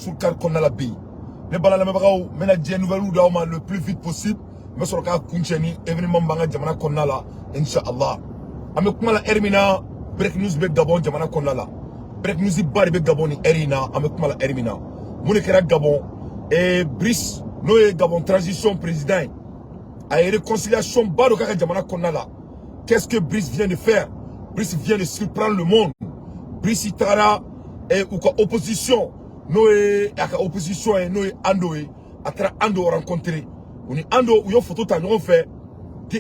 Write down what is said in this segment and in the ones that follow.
Sourkar kɔnɔna la bi. Ne bala lamɛnbagaw, n bɛna diɲɛ nouvelle d'aw ma le plus vite possible. N bɛ sɔrɔ k'a kuncɛ ni événement b'an ka jamana kɔnɔna la, inshallah. An bɛ kuma la heure min na, break news bɛ Gabon jamana kɔnɔna la. Break news ba de bɛ Gabon ni heure in na. An bɛ kuma la heure min na, mun de kɛra Gabon? Brice, n'o ye Gabon transition président ye, a ye réconciliation ba dɔ k'a ka jamana kɔnɔna la. Qu'est-ce que Brice vient de faire? Brice vient de surprendre le monde. Brice tagara u ka opposition, n'o ye a ka opposition ye, n'o ye Ando ye, a taara Ando rencontrer. U ni Ando, u ye photo ta ɲɔgɔn fɛ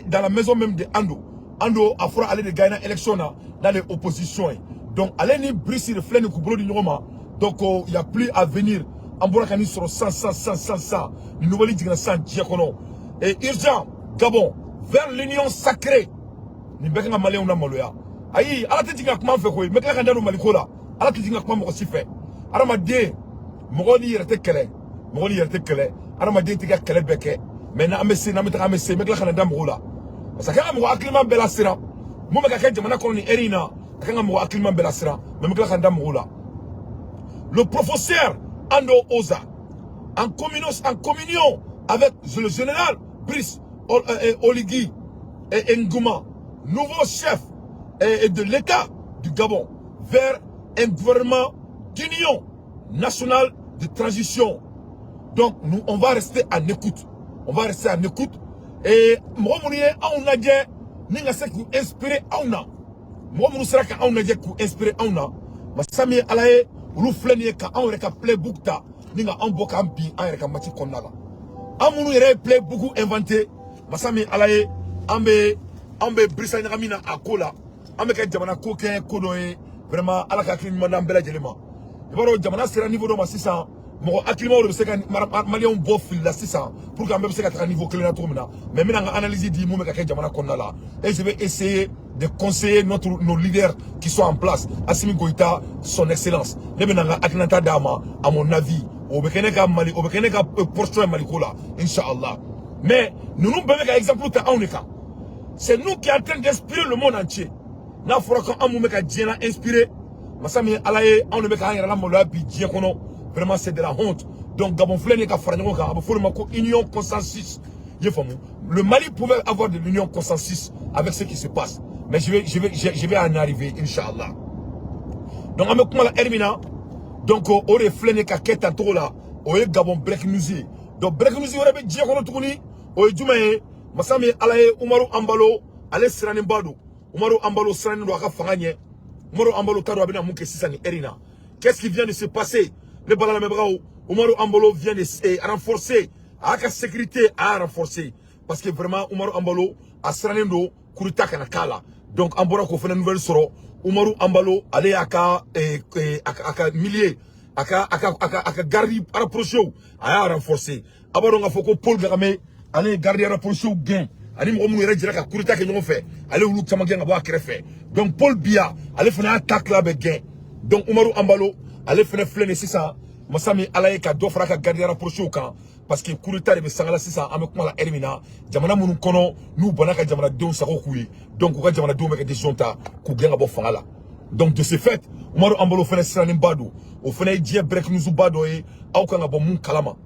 dans la maison même de Ando. Ando, a fɔra ale de gagné élection na, n'ale ye opposition ye. Donc ale ni Brice de filɛ nin k'u bolo di ɲɔgɔn ma. Donc il y a plus à venir. An bɔra ka nin sɔrɔ san san san san san, nin nouvelle jiginna san diɲɛ kɔnɔ. Et urgent, Gabon vers l'union sacrée. Nin bɛɛ kan ka maliyɛnw na maloya. Ayi, Ala tɛ jigin ka kuma an fɛ koyi. N bɛ tila ka n da don Maliko la. Ala tɛ jigin ka kuma mɔgɔ si fɛ. Hadamaden, mɔgɔ n'i yɛrɛ tɛ kɛlɛ, mɔgɔ n'i yɛrɛ tɛ kɛlɛ. Hadamaden tɛ ka kɛlɛ bɛɛ kɛ. Mais n'an bɛ se, n'an bɛ taga, an bɛ se. N bɛ tila ka na da mɔgɔw la, parce que a kan ka mɔgɔ hakiliman bɛɛ lasiran. Mun bɛ ka kɛ jamana kɔnɔ nin heure in na, a kan ka mɔgɔ hakiliman bɛɛ lasiran. Mais n bɛ tila ka n da mɔgɔw la. Le professeur Ando Oza, en communion avec le général Brice Oligui et Nguema, nouveau chef de l'État du Gabon, vers un gouvernement d'union nationale de transition. Donc, nous, on va rester en écoute. On va rester en écoute. Et mɔgɔ minnu ye anw lajɛ ni ka se k'u inspirer anw na, mɔgɔ minnu sera ka anw lajɛ k'u inspirer anw na, masa min ye Ala ye, olu filɛ nin ye ka anw yɛrɛ ka playbook ta ni ka anw bɔ k'an bin an yɛrɛ ka match kɔnɔna la. An minnu yɛrɛ ye playbook inventé, masa min Ala ye, an bɛ birisa ɲagami na a ko la. An bɛ kɛ jamana ko kɛ ko dɔ ye. Vraiment, Ala ka hakili ɲuman d'an bɛɛ lajɛlen ma. I b'a dɔn, jamana sera niveau dɔ ma sisan, mɔgɔ hakilimaw de bɛ se ka maliyɛnw bɔ fili la sisan pour que an bɛɛ bɛ se ka taga niveau kelen na cogo min na. Mais n bɛna n ka analyse di mun bɛ ka kɛ jamana kɔnɔna la, et je vais essayer de conseiller nos leaders qui sont en place, Assimi Goïta, son excellence. Ne bɛna n ka hakilinata d'a ma, à mon avis. O bɛ kɛ ne ka Mali, o bɛ kɛ ne ka portion ye Maliko la, inchallah. Mais ninnu bɛɛ bɛ ka exemple ta anw de kan. C'est nous qui est en train d'inspirer le monde entier. N'a fɔra ko an mun bɛ ka diɲɛ la inspirer, masa min ye Ala ye, anw de bɛ k'an yɛrɛ lamaloya bi diɲɛ kɔnɔ. Vraiment, c'est de la honte. Donc Gabon filɛ nin ye ka fara ɲɔgɔn kan, a bɛ fɔ o de ma ko union consensus. I ye faamu? Le Mali pouvait avoir de l'union consensus avec ce qui se passe, mais je vais en arriver, inchallah. Donc an bɛ kuma la heure min na, donc o de filɛ nin ye ka kɛ tan cogo la. O ye Gabon break news ye. Donc break news wɛrɛ bɛ diɲɛ kɔnɔ tuguni, o ye jumɛn ye? Masa min ye Ala ye, Umaru Anbalo, ale sirannenba don. Umaru Anbalo sirannen don a ka fanga ɲɛ. Umaru Anbalo t'a dɔn a bɛna mun kɛ sisan nin heure in na. Qu'est-ce qui vient de se passer? Ne bala lamɛnbagaw, Umaru Anbalo vient de renforcer a ka sécurité, a y'a renforcer, parce que vraiment, Umaru Anbalo a sirannen don coup d'état kana k'a la. Donc an bɔra k'o fana nouvelle sɔrɔ. Umaru Anbalo, ale y'a ka a ka millier, a ka garde rapproché, a y'a renforcer. A b'a dɔn k'a fɔ ko Paul Kagame, ale ye garde rapproché gɛn, ani mɔgɔ minnu yɛrɛ jɛra ka coup d'état kɛ ɲɔgɔn fɛ, ale y'olu caman gɛn ka bɔ a kɛrɛfɛ. Donc Paul Biya, ale fana y'a ta tila bɛɛ gɛn. Donc Umaru Anbalo, ale fana filɛ nin sisan, masa min Ala ye, ka dɔ fara a ka garde rapproché kan, parce que coup d'état de bɛ sangala sisan. An bɛ kuma la heure min na, jamana minnu kɔnɔ n'u banna ka jamanadenw sago k'u ye, donc u ka jamanadenw bɛ ka décision ta k'u gɛn ka bɔ fanga la. Donc de ce fait, Umaru Anbalo fana sirannenba don. O fana ye diɲɛ break news ba dɔ ye, aw kan ka bɔ mun kalama.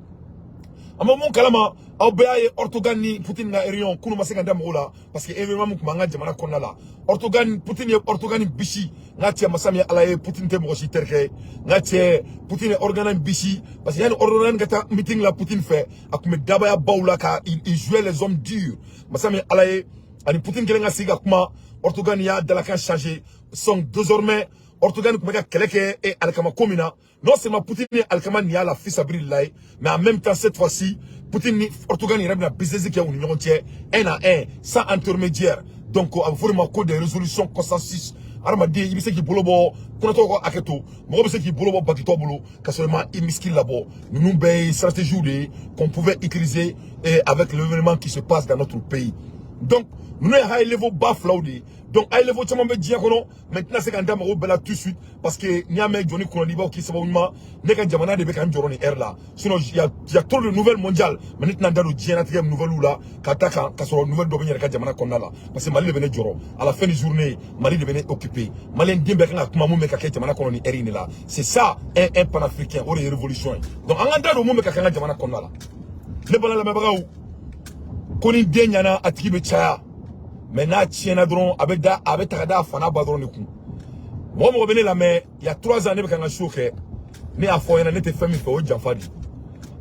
An bɛ mun kalama, aw bɛɛ y'a ye, Erdogan ni Poutine ka réunion kunun ma se ka da mɔgɔw la, parce que événement min tun b'an ka jamana kɔnɔna la, Erdogan, Poutine ye Erdogan bisi. N ka cɛ, masa min ye Ala ye, Poutine tɛ mɔgɔ si terikɛ ye. N ka cɛ, Poutine ye Erdogan bisi, parce que yanni Erdogan ka taa meeting la Poutine fɛ, a tun bɛ dabaya baw la ka il jouait les hommes durs. Masa min ye Ala ye, ani Poutine kɛlen ka sigi ka kuma, Erdogan y'a dalakan changer. Donc désormais, Erdogan tun bɛ ka kɛlɛ kɛ alikama ko min na, non seulement Poutine ye alikama nin y'a la fisabililayi, mais en même temps, cette fois-ci, Poutine ni Erdogan yɛrɛ bɛna business kɛ u ni ɲɔgɔn cɛ, un à un, sans intermédiaire. Donc a bɛ fɔ o de ma ko des résolutions consensus. Hadamaden, i bɛ se k'i bolo bɔ kɔnɔtɔw ka hakɛ to, mɔgɔ bɛ se k'i bolo bɔ bagitɔ bolo ka sɔrɔ i ma i miski labɔ. Ninnu bɛɛ ye stratégie de ye qu'on pouvait utiliser et avec l'événement qui se passe dans notre pays. Donc ninnu ye high level ba filaw de ye. Donc high level caman bɛ diɲɛ kɔnɔ, mais n tɛna se ka n da mago bɛɛ la tout de suite, parce que n'i y'a mɛn jɔnni kɔnɔ, n'i b'aw k'i sababu ɲuman, ne ka jamana de bɛ ka n jɔrɔ nin heure la. Sinon il y a trop de nouvelles mondiales, mais ne tɛna n da don diɲɛlatigɛ nouvelles la ka taa kan ka sɔrɔ nouvelle dɔ bɛ n yɛrɛ ka jamana kɔnɔna la, parce que Mali de bɛ ne jɔrɔ. À la fin de journée, Mali de bɛ ne occupé. Malien den bɛɛ kan ka kuma mun bɛ ka kɛ jamana kɔnɔ nin heure in de la. C'est ça un panafricain, o de ye révolution ye. Donc an k'an da don mun bɛ ka kɛ an ka jamana kɔnɔna la. Ne bala lamɛnbagaw, ko ni den ɲɛna, a tigi bɛ caya, mais n'a tiɲɛna dɔrɔn, a bɛ da, a bɛ ta ka da a fa n'a ba dɔrɔn de kun. Mɔgɔ mɔgɔ bɛ ne lamɛn, il y a 3 ans, ne bɛ ka n ka show kɛ, ne y'a fɔ ɲɛna, ne tɛ fɛn min fɛ, o ye janfa de ye.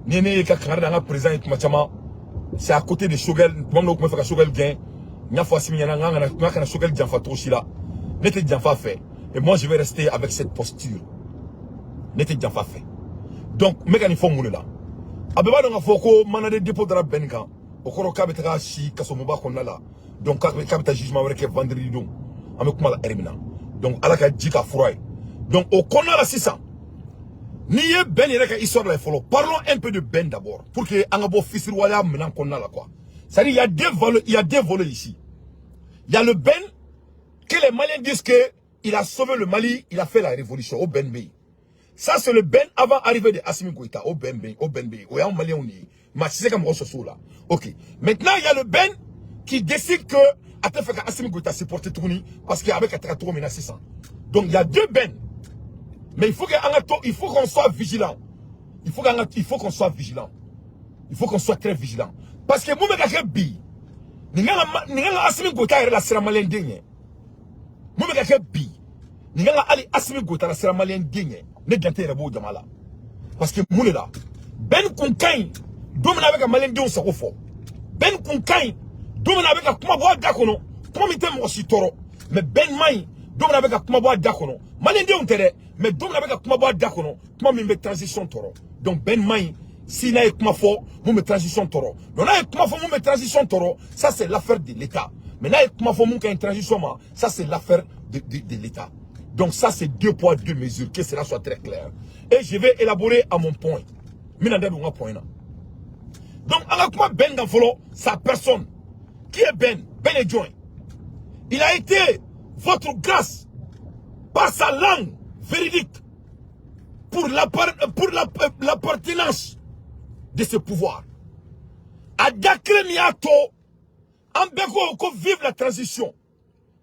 Ni ne ye ka kangari da an ka président ye tuma caman, c'est à côté de Choguel. Tuma min na u tun bɛ fɛ ka Choguel gɛn, n y'a fɔ Assimi ɲɛna, n k'a kana Choguel janfa cogo si la. Ne tɛ janfa fɛ et moi, je vais rester avec cette posture. Ne tɛ janfa fɛ. Donc n bɛ ka nin fɔ mun de la? A bɛɛ b'a dɔn k'a fɔ ko mandat de dépôt dara Ben kan, o kɔrɔ k'a bɛ taga si kasomoba kɔnɔna la. Donc k'a bɛ taa jugement wɛrɛ kɛ vendredi don, an bɛ kuma la heure min na. Donc Ala ka ji ka fura ye. Donc o kɔnɔna la sisan, n'i ye Ben yɛrɛ ka histoire la fɔlɔ, parlons un peu de Ben d'abord, pour que an ka bɔ fisiriwaleya minɛn kɔnɔna la, quoi. C'est-à-dire, il y a deux volets, il y a deux volets ici. Il y a le Ben que les Maliens disent que il a sauvé le Mali, il a fait la révolution au Ben bɛ. Ça, c'est le Ben avant arrivée de Assimi Goïta au Ben bɛ, au Ben bɛ. O y'anw Maliens de ye. Maa si tɛ se ka mɔgɔ sɔsɔ o la. Ok, maintenant, il y a le Ben qui décide que a tɛ fɛ ka Assimi Goïta supporter tuguni, parce que a bɛ ka taga cogo min na sisan. Donc il y a deux Ben, mais il faut que an ka to, il faut qu'on soit vigilant, il faut qu'on soit vigilant, il faut qu'on soit très vigilant, parce que mun bɛ ka kɛ bi, nin kan ka Assimi Goïta yɛrɛ la siran malien den ɲɛ. Mun bɛ ka kɛ bi, nin kan ka hali Assimi Goïta la siran malien den ɲɛ. Ne Dante yɛrɛ b'o jama la, parce que mun de la, Ben kun ka ɲi don min na a bɛ ka malien denw sago fɔ. Ben kun ka ɲi don min na a bɛ ka kuma bɔ a da kɔnɔ, kuma min tɛ mɔgɔ si tɔɔrɔ. Mais Ben man ɲi don min na a bɛ ka kuma bɔ a da kɔnɔ, malien denw tɛ dɛ, mais don min na a bɛ ka kuma bɔ a da kɔnɔ, kuma min bɛ transition tɔɔrɔ. Donc Ben man ɲi si n'a ye kuma fɔ mun bɛ transition tɔɔrɔ. Donc n'a ye kuma fɔ mun bɛ transition tɔɔrɔ, ça, c'est l'affaire de l'État. Mais n'a ye kuma fɔ mun ka ɲi transition ma, ça, c'est l'affaire de l'État. Donc ça, c'est deux poids, deux mesures, que cela soit très clair. Et je vais élaborer à mon point, n bɛna da don n ka point na. Donc an ka kuma Ben kan fɔlɔ, sa personne. Qui est Ben? Ben est jɔn? Il a été votre grâce par sa langue véridique pour l'appartenance de ce pouvoir. A da kelen min y'a to an bɛɛ ko ko vive la transition,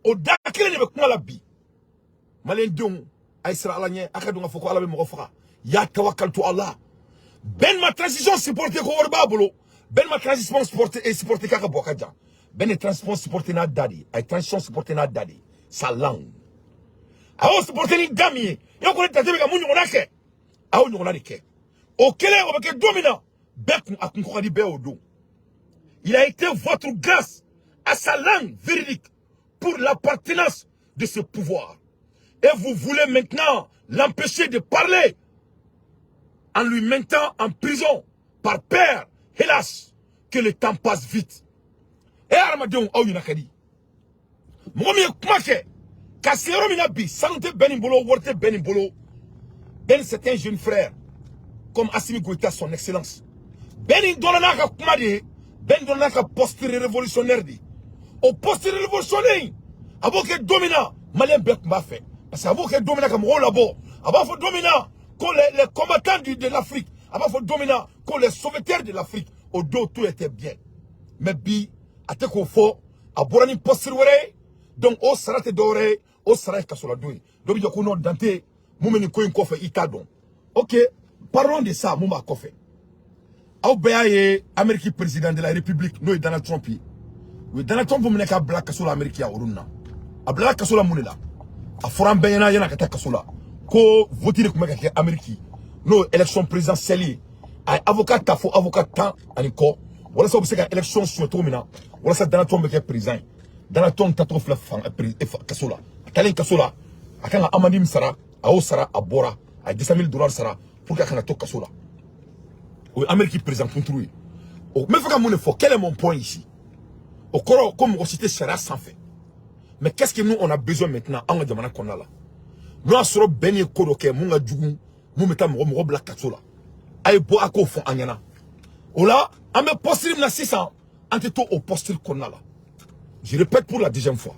o da kelen de bɛ kuma la bi. Maliyɛndenw, a ye siran Ala ɲɛ, a ka dɔn k'a fɔ ko Ala bɛ mɔgɔ faga. Ya tawakkaltu Allah. Ben ma transition supporter ko wari b'a bolo. Ben ma transition supporter et supporter k'a ka bɔ ka jan. Ben ye transition supporter n'a da de ye. A ye transition supporter n'a da de ye, sa langue. A y'o supporter ni da min ye, i ko ne Dante bɛ ka mun ɲɔgɔnna kɛ, a y'o ɲɔgɔnna de kɛ. O kɛlen, o bɛ kɛ don min na, bɛɛ kun a kun kɔ ka di bɛɛ o don. Il a été votre grâce à sa langue véridique pour l'appartenance de ce pouvoir. Et vous voulez maintenant l'empêcher de parler en lui mettant en prison par peur. Hélas, que le temps passe vite. E hadamadenw, aw ɲina ka di. Mɔgɔ min ye kuma kɛ ka se yɔrɔ min na bi, sanu tɛ bɛɛ nin bolo, wari tɛ bɛɛ nin bolo. Ben, c'est un jeune frère comme Assimi Goïta, son excellence. Ben nin dɔnna n'a ka kuma de ye. Ben dɔnna n'a ka posture révolutionnaire de ye. O posture révolutionnaire in, a b'o kɛ don min na, malien bɛɛ tun b'a fɛ, parce que a b'o kɛ don min na ka mɔgɔw labɔ. A b'a fɔ don min na ko les combattants de l'Afrique, a b'a fɔ don min na ko les sauveteurs de l'Afrique. O don, tout était bien. Mais bi, a tɛ k'o fɔ, a bɔra ni posture wɛrɛ ye. Donc o sara tɛ dɔwɛrɛ ye, o sara ye kasoladon ye. Dɔ bɛ jɔ ko non, Dante, mun bɛ nin ko in kɔfɛ, i t'a dɔn. Ok, parlons de ça. Mun b'a kɔfɛ? Aw bɛɛ y'a ye, Amérique président de la République, n'o ye Donald Trump ye, u ye Donald Trump minɛ k'a bila kaso la Amérique yan olu na. A bilala kaso la mun de la? A fɔra an bɛɛ ɲɛna, yan'a ka taa kaso la, ko vote de tun bɛ ka kɛ Amérique, n'o ye élection présidentielle ye. A ye avocat ta fo avocat 10 ani kɔ, walasa u bɛ se ka élection suɲɛ cogo min na, walasa Donald Trump bɛ kɛ président ye. Donald Trump tacogo filɛ fan kaso la. A taalen kaso la, a kan ka amende min sara, a y'o sara, a bɔra. A ye 200 000 dollars sara pour que a kana to kaso la. O ye Amérique président kunturu ye. O n bɛ fɛ ka mun de fɔ? Quel est mon point ici? O kɔrɔ ko mɔgɔ si tɛ sariya sanfɛ. Mais qu'est-ce que nous, on a besoin maintenant an ka jamana kɔnɔna la? N'o y'a sɔrɔ bɛn ye ko dɔ kɛ mun ka jugu, mun bɛ taa mɔgɔ mɔgɔ bila kaso la, a ye bɔ a k'o fɔ an ɲɛna. O la, an bɛ posture min na sisan, an tɛ to o posture kɔnɔna la. Je répète pour la deuxième fois,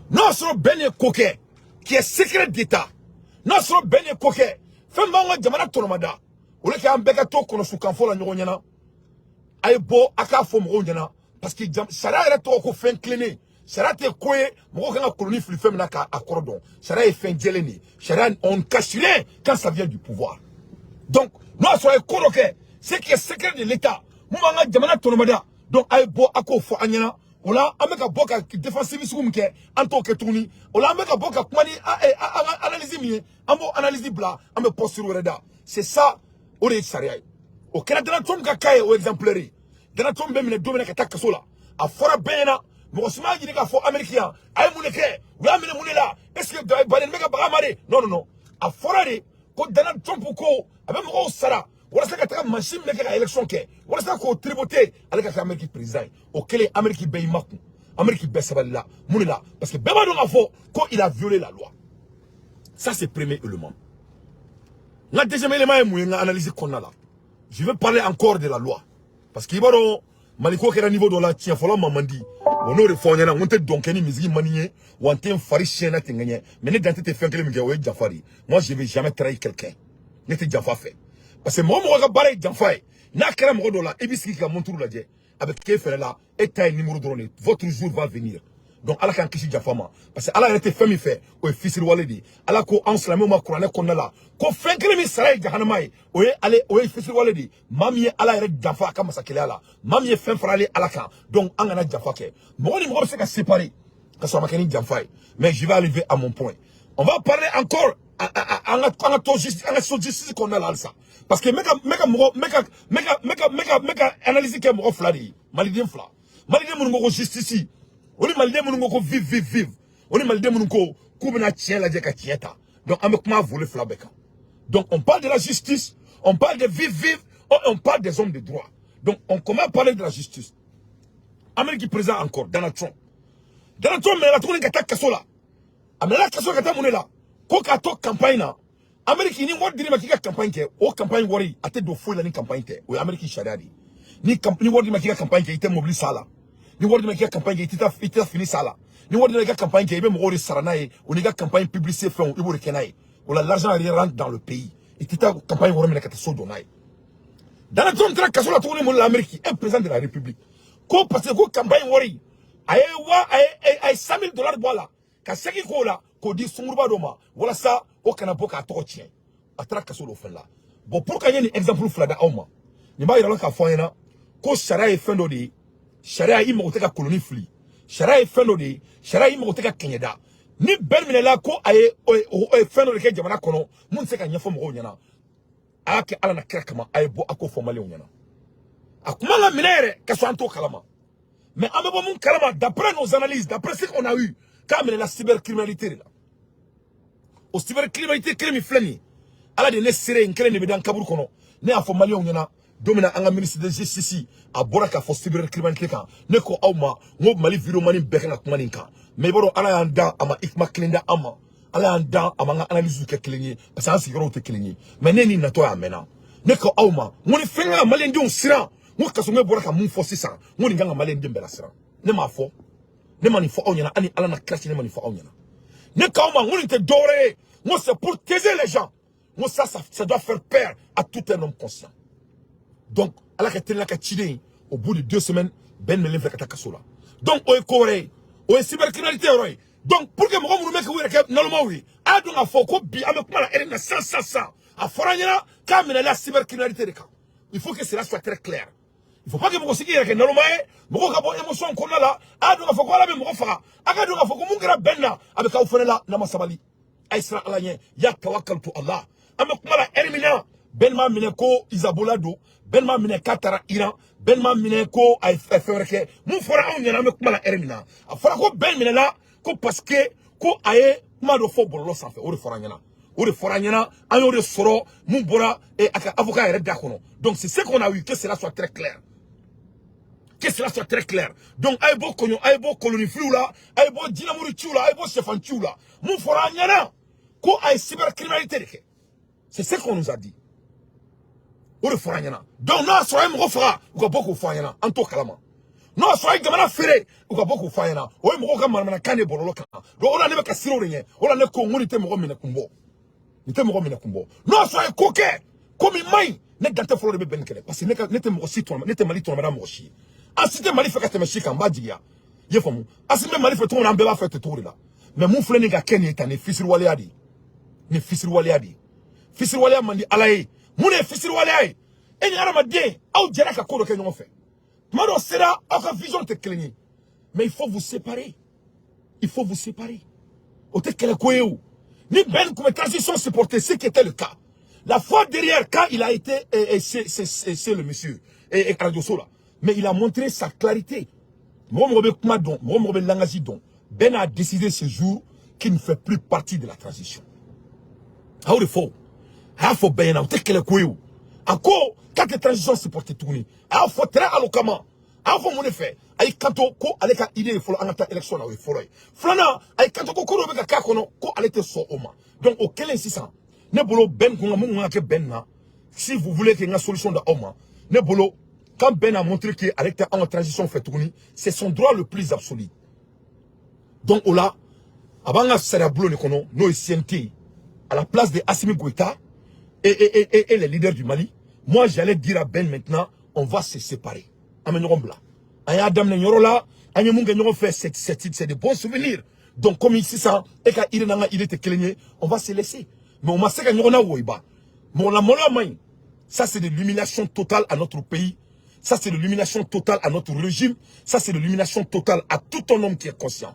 n'o y'a sɔrɔ Ben ye ko kɛ qui est secret d'État, n'o y'a sɔrɔ Ben ye ko kɛ fɛn b'anw ka jamana tɔnɔmada, o de kɛ an bɛɛ ka to kɔnɔsukanfɔ la ɲɔgɔn ɲɛna. A ye bɔ a k'a fɔ mɔgɔw ɲɛna, parce que sariya yɛrɛ tɔgɔ ko fɛn tilennen. Sariya tɛ ko ye mɔgɔw kan ka koloni fili fɛn min na k'a kɔrɔ dɔn. Sariya ye fɛn jɛlen de ye. Sariya, on ne cache rien quand ça vient du pouvoir. Donc n'o y'a sɔrɔ a ye ko dɔ kɛ, ce qui est secret de l'État, mun b'an ka jamana tɔnɔmada, donc a ye bɔ a k'o fɔ an ɲɛna. O la, an bɛ ka bɔ ka défensive sugu min kɛ, an t'o kɛ tuguni. O la, an bɛ ka bɔ ka kuma ni an ka analyse min ye, an b'o analyse bila, an bɛ posture wɛrɛ da. C'est ça, o de ye sariya ye. O kɛra Donald Trump ka cas ye, o exemplaire ye. Donald Trump bɛ minɛ don min na ka taa kaso la, a fɔra bɛɛ ɲɛna. Mɔgɔ si m'a ɲini k'a fɔ Amérique yan a ye mun de kɛ, u y'a minɛ mun de la, est ce que Biden bɛ ka baga ma de? Non, non, non, a fɔra de ko Donald Trump ko a bɛ mɔgɔw sara walasa ka taga mansin min bɛ kɛ ka élection kɛ, walasa k'o tripoter, ale ka kɛ Amérique président ye. O kɛlen, Amérique bɛɛ y'i makun, Amérique bɛɛ sabalila. Mun de la? Parce que bɛɛ b'a dɔn k'a fɔ ko il a violé la loi. Ça, c'est premier élément. N ka deuxième élément ye mun ye? N ka analyse kɔnɔna la, je vais parler encore de la loi, parce que i b'a dɔn, Maliko kɛra niveau dɔ la, tiɲɛ fɔlɔ ma man di. Bon, n'o de fɔ n ɲɛna, n ko n tɛ dɔn kɛ ni misigi man di n ye, wa n tɛ n fari siɲɛ ten ka ɲɛ. Mais ne dante tɛ fɛn kelen min kɛ, o ye janfa de ye. Moi, je vais jamais trahir quelqu'un. Ne tɛ janfa fɛ, parce que mɔgɔ mɔgɔ ka baara ye janfa ye, n'a kɛra mɔgɔ dɔ la, i b'i sigi k'i ka montre lajɛ, a bɛ k'e fɛnɛ la, e ta ye numéro dɔrɔn de ye. Votre jour va venir. Donc Ala k'an kisi janfa ma, parce que Ala yɛrɛ tɛ fɛn min fɛ, o ye fisiriwale de ye. Ala ko anw silamɛw ma kuranɛ kɔnɔna la ko fɛn kelen min sara ye jahanama ye, o ye ale, o ye fisiriwale de ye. Maa min ye Ala yɛrɛ janfa a ka masakɛya la, maa min ye fɛn fara ale Ala kan. Donc an kana janfa kɛ. Mɔgɔ ni mɔgɔ bɛ se ka séparer ka sɔrɔ a ma kɛ ni janfa ye. Mais je vais arriver à mon point. On va parler encore an ka to justice, an ka so justice kɔnɔna la halisa, parce que n bɛ ka mɔgɔ n bɛ ka n bɛ ka n bɛ ka n bɛ ka n bɛ ka analyse kɛ mɔgɔ fila de ye: Maliden fila, Maliden minnu ko justice, o ni Maliden minnu ko vive, vive, vive, o ni Maliden minnu ko k'u bɛna tiɲɛ lajɛ ka tiɲɛ ta. Donc an bɛ kuma volet fila bɛɛ kan. Donc on parle de la justice, on parle de vive, vive, on parle des hommes de droit. Donc on commence à parler de la justice. Amérique président encore, Donald Trump. Donald Trump minɛna tuguni ka taa kaso la. A minɛna kaso ka taa mun de la? Ko k'a to campagne na. Amérique, ni wari dir'i ma k'i ka campagne kɛ, o campagne wari a tɛ don foyi la ni campagne tɛ. O ye Amérique sariya de ye. Ni wari d'i ma k'i ka campagne kɛ, i tɛ mobili san a la. Ni wari d'i ma k'i ka campagne kɛ, i tɛ taa fini san a la. Ni wari d'i ma k'i ka campagne kɛ, i bɛ mɔgɔw de sara n'a ye. O n'i ka campagne publicité fɛnw, i b'o de kɛ n'a ye. O la, l'argent rentre dans le pays. I tɛ taa campagne wari minɛ ka taa so jɔ n'a ye. Donald Trump taara kaso la tuguni mun de la Amérique, un président de la République? Ko parce que ko campagne wari, a ye wa a ye $100 000 bɔ a la ka segin k'o la k'o di sunguruba dɔ ma walasa o kana bɔ k'a tɔgɔ tiɲɛ. A taara kaso l'o fɛn la. Bon, pour que n ye nin exemple fila di aw ma, nin b'a yira la k'a fɔ an ɲɛna ko sariya ye fɛn dɔ de ye. Sariya, i mago tɛ ka koloni fili. Sariya ye fɛn dɔ de ye. Sariya, i mago tɛ ka kɛɲɛ da. Ni bɛɛ minɛla ko a ye fɛn dɔ de kɛ jamana kɔnɔ mun tɛ se ka ɲɛfɔ mɔgɔw ɲɛna, a y'a kɛ Ala na kira kama, a ye bɔ a k'o fɔ Maliyɛnw ɲɛna. A kuma ka minɛ yɛrɛ ka sɔrɔ an t'o kalama. Mais an bɛ bɔ mun kalama, d'après nos analyses, d'après ce qu'on a eu, k'a minɛla cybercriminalité de la. O cybercriminalité kelen min filɛ nin ye, Ala de ye ne seere ye, n kelen de bɛ da n kaburu kɔnɔ. Ne y'a fɔ Maliyɛnw ɲɛna don min na an ka ministre de justice a bɔra k'a fɔ cybercriminalité kan, ne ko aw ma n ko Mali vidéoman bɛɛ kan ka kuma nin kan. Mais i b'a dɔn, Ala y'an dan, a ma hikima kelen da an ma. Ala y'an dan, a m'an ka analyse kɛ kelen ye, parce que an sigiyɔrɔw tɛ kelen ye. Mais ne ni natɔ y'a mɛnna, ne ko aw ma n ko ni fɛn kan ka Maliyɛndenw siran, n ko Kassogué bɔra ka mun fɔ sisan, n ko nin kan ka Maliyɛnden bɛɛ lasiran. Ne m'a fɔ, ne ma nin fɔ aw ɲɛna, hali Ala na kira, ne ma nin fɔ aw ɲɛna. Ne k'aw ma n ko nin tɛ dɔwɛrɛ ye, n ko c'est pour taiser les gens. N ko ça doit faire peur à tout un homme conscient. Donc Ala ka teliya ka ciden, au bout de 2 semaines, bɛɛ minɛlen filɛ ka taa kaso la. Donc o ye ko wɛrɛ ye, o ye cybercriminalité yɔrɔ ye. Donc pour que mɔgɔ minnu bɛ k'u yɛrɛ kɛ nalomaw ye, a y'a dɔn k'a fɔ ko bi an bɛ kuma la heure min na, sisan sisan sisan, a fɔra an ɲɛna k'a minɛla cybercriminalité de kan. Il faut que cela soit très clair. Il faut pas que mɔgɔ si k'i yɛrɛ kɛ naloma ye, mɔgɔw ka bɔ émotion kɔnɔna la. A y'a dɔn k'a fɔ ko Ala bɛ mɔgɔ faga. A ka dɔn k'a fɔ ko mun kɛra bɛn na, a bɛ k'aw fɛnɛ la n'a ma sabali. A ye siran Ala ɲɛ. Ya tawakkaltu Allah. An bɛ kuma la heure min na, bɛn m'a minɛ ko Hezbollah don, bɛn m'a minɛ k'a taara Iran, bɛn m'a minɛ ko a ye fɛn wɛrɛ kɛ. Mun fɔra anw ɲɛna, an bɛ kuma la heure min na, a fɔra ko bɛn minɛla ko parce que ko a ye kuma dɔ fɔ bɔlɔlɔ sanfɛ. O de fɔra an ɲɛna, o de fɔra an ɲɛna, an y'o de sɔrɔ mun bɔra a ka avocat yɛrɛ da kɔnɔ. Donc c'est ce qu'on a eu. Que cela soit très clair, que cela soit très clair. Donc a ye bɔ kɔɲɔ, a ye bɔ kolonifiliw la, a ye bɔ jinɛmuru ciw la, a ye bɔ sɛfan ciw la. Mun fɔra an ɲɛna, ko a ye cybercriminalité de kɛ. C'est ce qu'on nous a dit, o de fɔra an ɲɛna. Donc n'a y'a sɔrɔ a ye mɔgɔ faga, u ka bɔ k'o fɔ an ɲɛna, an t'o kalama. N'o y'a sɔrɔ a ye fɛn wɛrɛ kɛ, u ka bɔ k'o fɔ an ɲɛna. N'o y'a sɔrɔ a ye jamana feere, u ka bɔ k'o fɔ an ɲɛna. O ye mɔgɔw ka manamanakan de bɔlɔlɔ kan. Donc o la, ne bɛ ka siran o de ɲɛ. O la, ne ko n ko nin tɛ mɔgɔ minɛ kun bɔ, nin tɛ mɔgɔ minɛ kun bɔ. N'o y'a sɔrɔ a ye ko kɛ ko min man ɲi, ne dantɛ fɔlɔ de bɛ bɛn nin kɛlɛ, parce que ne ka ne tɛ mɔgɔ si tɔnɔ, ne tɛ Mali tɔnɔmada mɔgɔ si ye. An si tɛ Mali fɛ ka tɛmɛ si kan. N b'a jigiya, i ye faamu? Asimi bɛ Mali fɛ cogo min na, an bɛɛ b'a fɛ ten cogo de la. Mais mun filɛ nin ka kɛ nin ye tan? Nin fisiriwaleya de ye, nin fisiriwaleya de ye. Fisiriwaleya man di Ala ye. Mun de ye fisiriwaleya ye? E ni hadamaden, aw jɛra ka ko dɔ kɛ ɲɔgɔn fɛ. Tuma dɔ sera, aw ka vision tɛ kelen ye, mais il faut vous séparer, il faut vous séparer. O tɛ kɛlɛ ko ye. O ni Ben tun bɛ transition supporter, ce qui était le cas la fois derrière, quand il a été c'est le monsieur et radio so là, mais il a montré sa clarité. Mɔgɔ mɔgɔ bɛ kuma dɔn, mɔgɔ mɔgɔ bɛ langage dɔn, Ben a décidé ce jour qu'il ne fait plus partie de la transition. A y'o de fɔ, a y'a fɔ bɛɛ ɲɛna. O tɛ kɛlɛ ko ye. O a ko k'a tɛ transition supporter tuguni. A y'a fɔ très éloquemment. A y'a fɔ mun de fɛ? A y'i kanto ko ale ka idée ye fɔlɔ, an ka taa élection na. O ye fɔlɔ ye. Filanan, a y'i kanto ko ko dɔ bɛ ka k'a kɔnɔ, ko ale tɛ sɔn o ma. Donc o kɛlen sisan, ne bolo, Ben kun ka mun kan ka kɛ Ben na? Si vous voulez que n ka solution d'aw ma, ne bolo, quand Ben a montré que ale tɛ anw ka transition fɛ tuguni, c'est son droit le plus absolu. Donc o la, a b'an ka sariya bulon de kɔnɔ, n'o ye CNT, à la place de Assimi Goïta et les leaders du Mali, moi, j'allais dire à Ben: maintenant, on va se séparer. An bɛ ɲɔgɔn bila. An y'a daminɛ yɔrɔ la, an ye mun kɛ ɲɔgɔn fɛ, c'est de bons souvenirs. Donc comme sisan e ka idée n'an ka idée tɛ kelen ye, on va se laisser. Mais on ma se ka ɲɔgɔn na woyiba. Mɔgɔ lamaloya man ɲi. Ça, c'est de l'humiliation totale à notre pays. Ça, c'est de l'humiliation totale à notre régime. Ça, c'est de l'humiliation totale à tout un homme qui est conscient.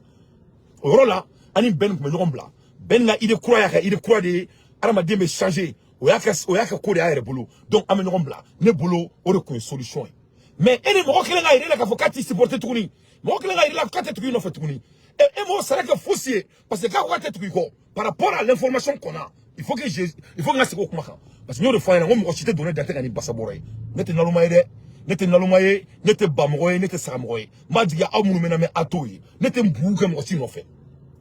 O yɔrɔ la, ani Ben tun bɛ ɲɔgɔn bila. Ben ka idée kura y'a ka idée kura de ye. Hadamaden bɛ changer. O y'a ka ko de y'a yɛrɛ bolo. Donc an bɛ ɲɔgɔn bila. Ne bolo, o de tun ye solution ye. Mais e ni mɔgɔ kelen ka yira e la k'a fɔ k'a t'i supporter tuguni, mɔgɔ kelen ka yira e la k'a tɛ tugu i nɔfɛ tuguni, e m'o sara kɛ fosi ye, parce que k'a ko k'a tɛ tugu i kɔ. Par rapport à l'information qu'on a, il faut que n ka segin o kuma kan, parce que n y'o de fɔ a ɲɛna, n ko mɔgɔ si tɛ don ne dantɛ ka ni basa bɔrɔ ye. Ne tɛ naloma ye dɛ, ne tɛ naloma ye, ne tɛ bamɔgɔ ye, ne tɛ sagamɔgɔ ye. N b'a jigin aw minnu bɛ na mɛn, a t'o ye. Ne tɛ n bugu kɛ mɔgɔ si nɔfɛ.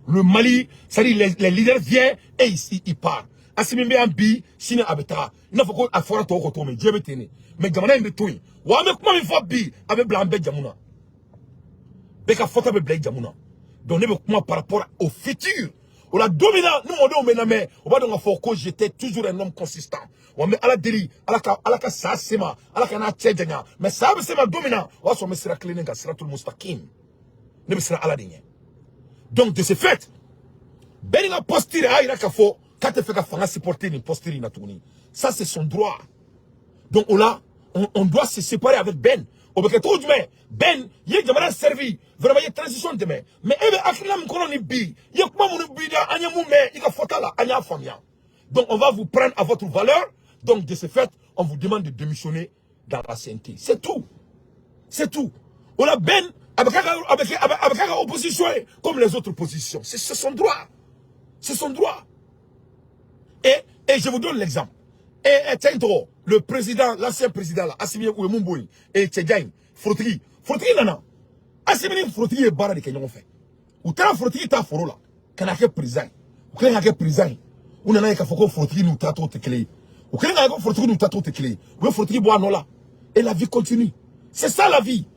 Le Mali, c'est-à-dire les leaders viennent et ils partent. Assimi bɛ yan bi, sini a bɛ taga. I n'a fɔ ko a fɔra tɔw kɔ cogo min, diɲɛ bɛ ten de. Mais jamana in bɛ to yen. Wa an bɛ kuma min fɔ bi, a bɛ bila an bɛɛ jamu na. Bɛɛ ka fɔta bɛ bila i jamu na. Donc ne bɛ kuma par rapport au futur. O la, don min na ni mɔdenw bɛ lamɛn, o b'a dɔn k'a fɔ ko j'étais toujours un homme consistant. Wa n bɛ Ala deli, Ala ka sa se ma, Ala ka n'a cɛ janya. Mais sa bɛ se ma don min na, o y'a sɔrɔ n bɛ sira tilennen kan, siratul mustaqim. Ne bɛ siran Ala de ɲɛ. Donc de ce fait, bɛɛ ni ka posture a y'a yira k'a fɔ k'a tɛ fɛ ka fanga supporter nin posture in na tuguni. Ça, c'est son droit. Donc o la, on doit se séparer avec Ben. O bɛ kɛ cogo jumɛn? Ben i ye jamana servi vraiment, i ye transition dɛmɛ, mais e bɛ hakilina min kɔnɔ nin bi, i ye kuma minnu bi da, an ye mun mɛn i ka fɔta la, an y'a faamuya. Donc on va vous prendre à votre valeur. Donc de ce fait, on vous demande de démissionner dans la CNT. C'est tout, c'est tout. O la, Ben a bɛ k'a ka opposition ye comme les autres positions. C'est son droit, c'est son droit. Et je vous donne l'exemple. Et tiens, le président, l'ancien président là, Assimi, u ye mun bɔ yen? Et cɛjan in, forotigi nana. Assimi ni forotigi ye baara de kɛ ɲɔgɔn fɛ. U taara forotigi ta foro la ka na kɛ président ye. U kɛlen ka kɛ président ye, u nana ye k'a fɔ ko forotigi n'u taacogo tɛ kelen ye. U kɛlen k'a ye ko forotigi n'u taacogo tɛ kelen ye, u ye forotigi bɔ a nɔ la. Et la vie continue. C'est ça, la vie.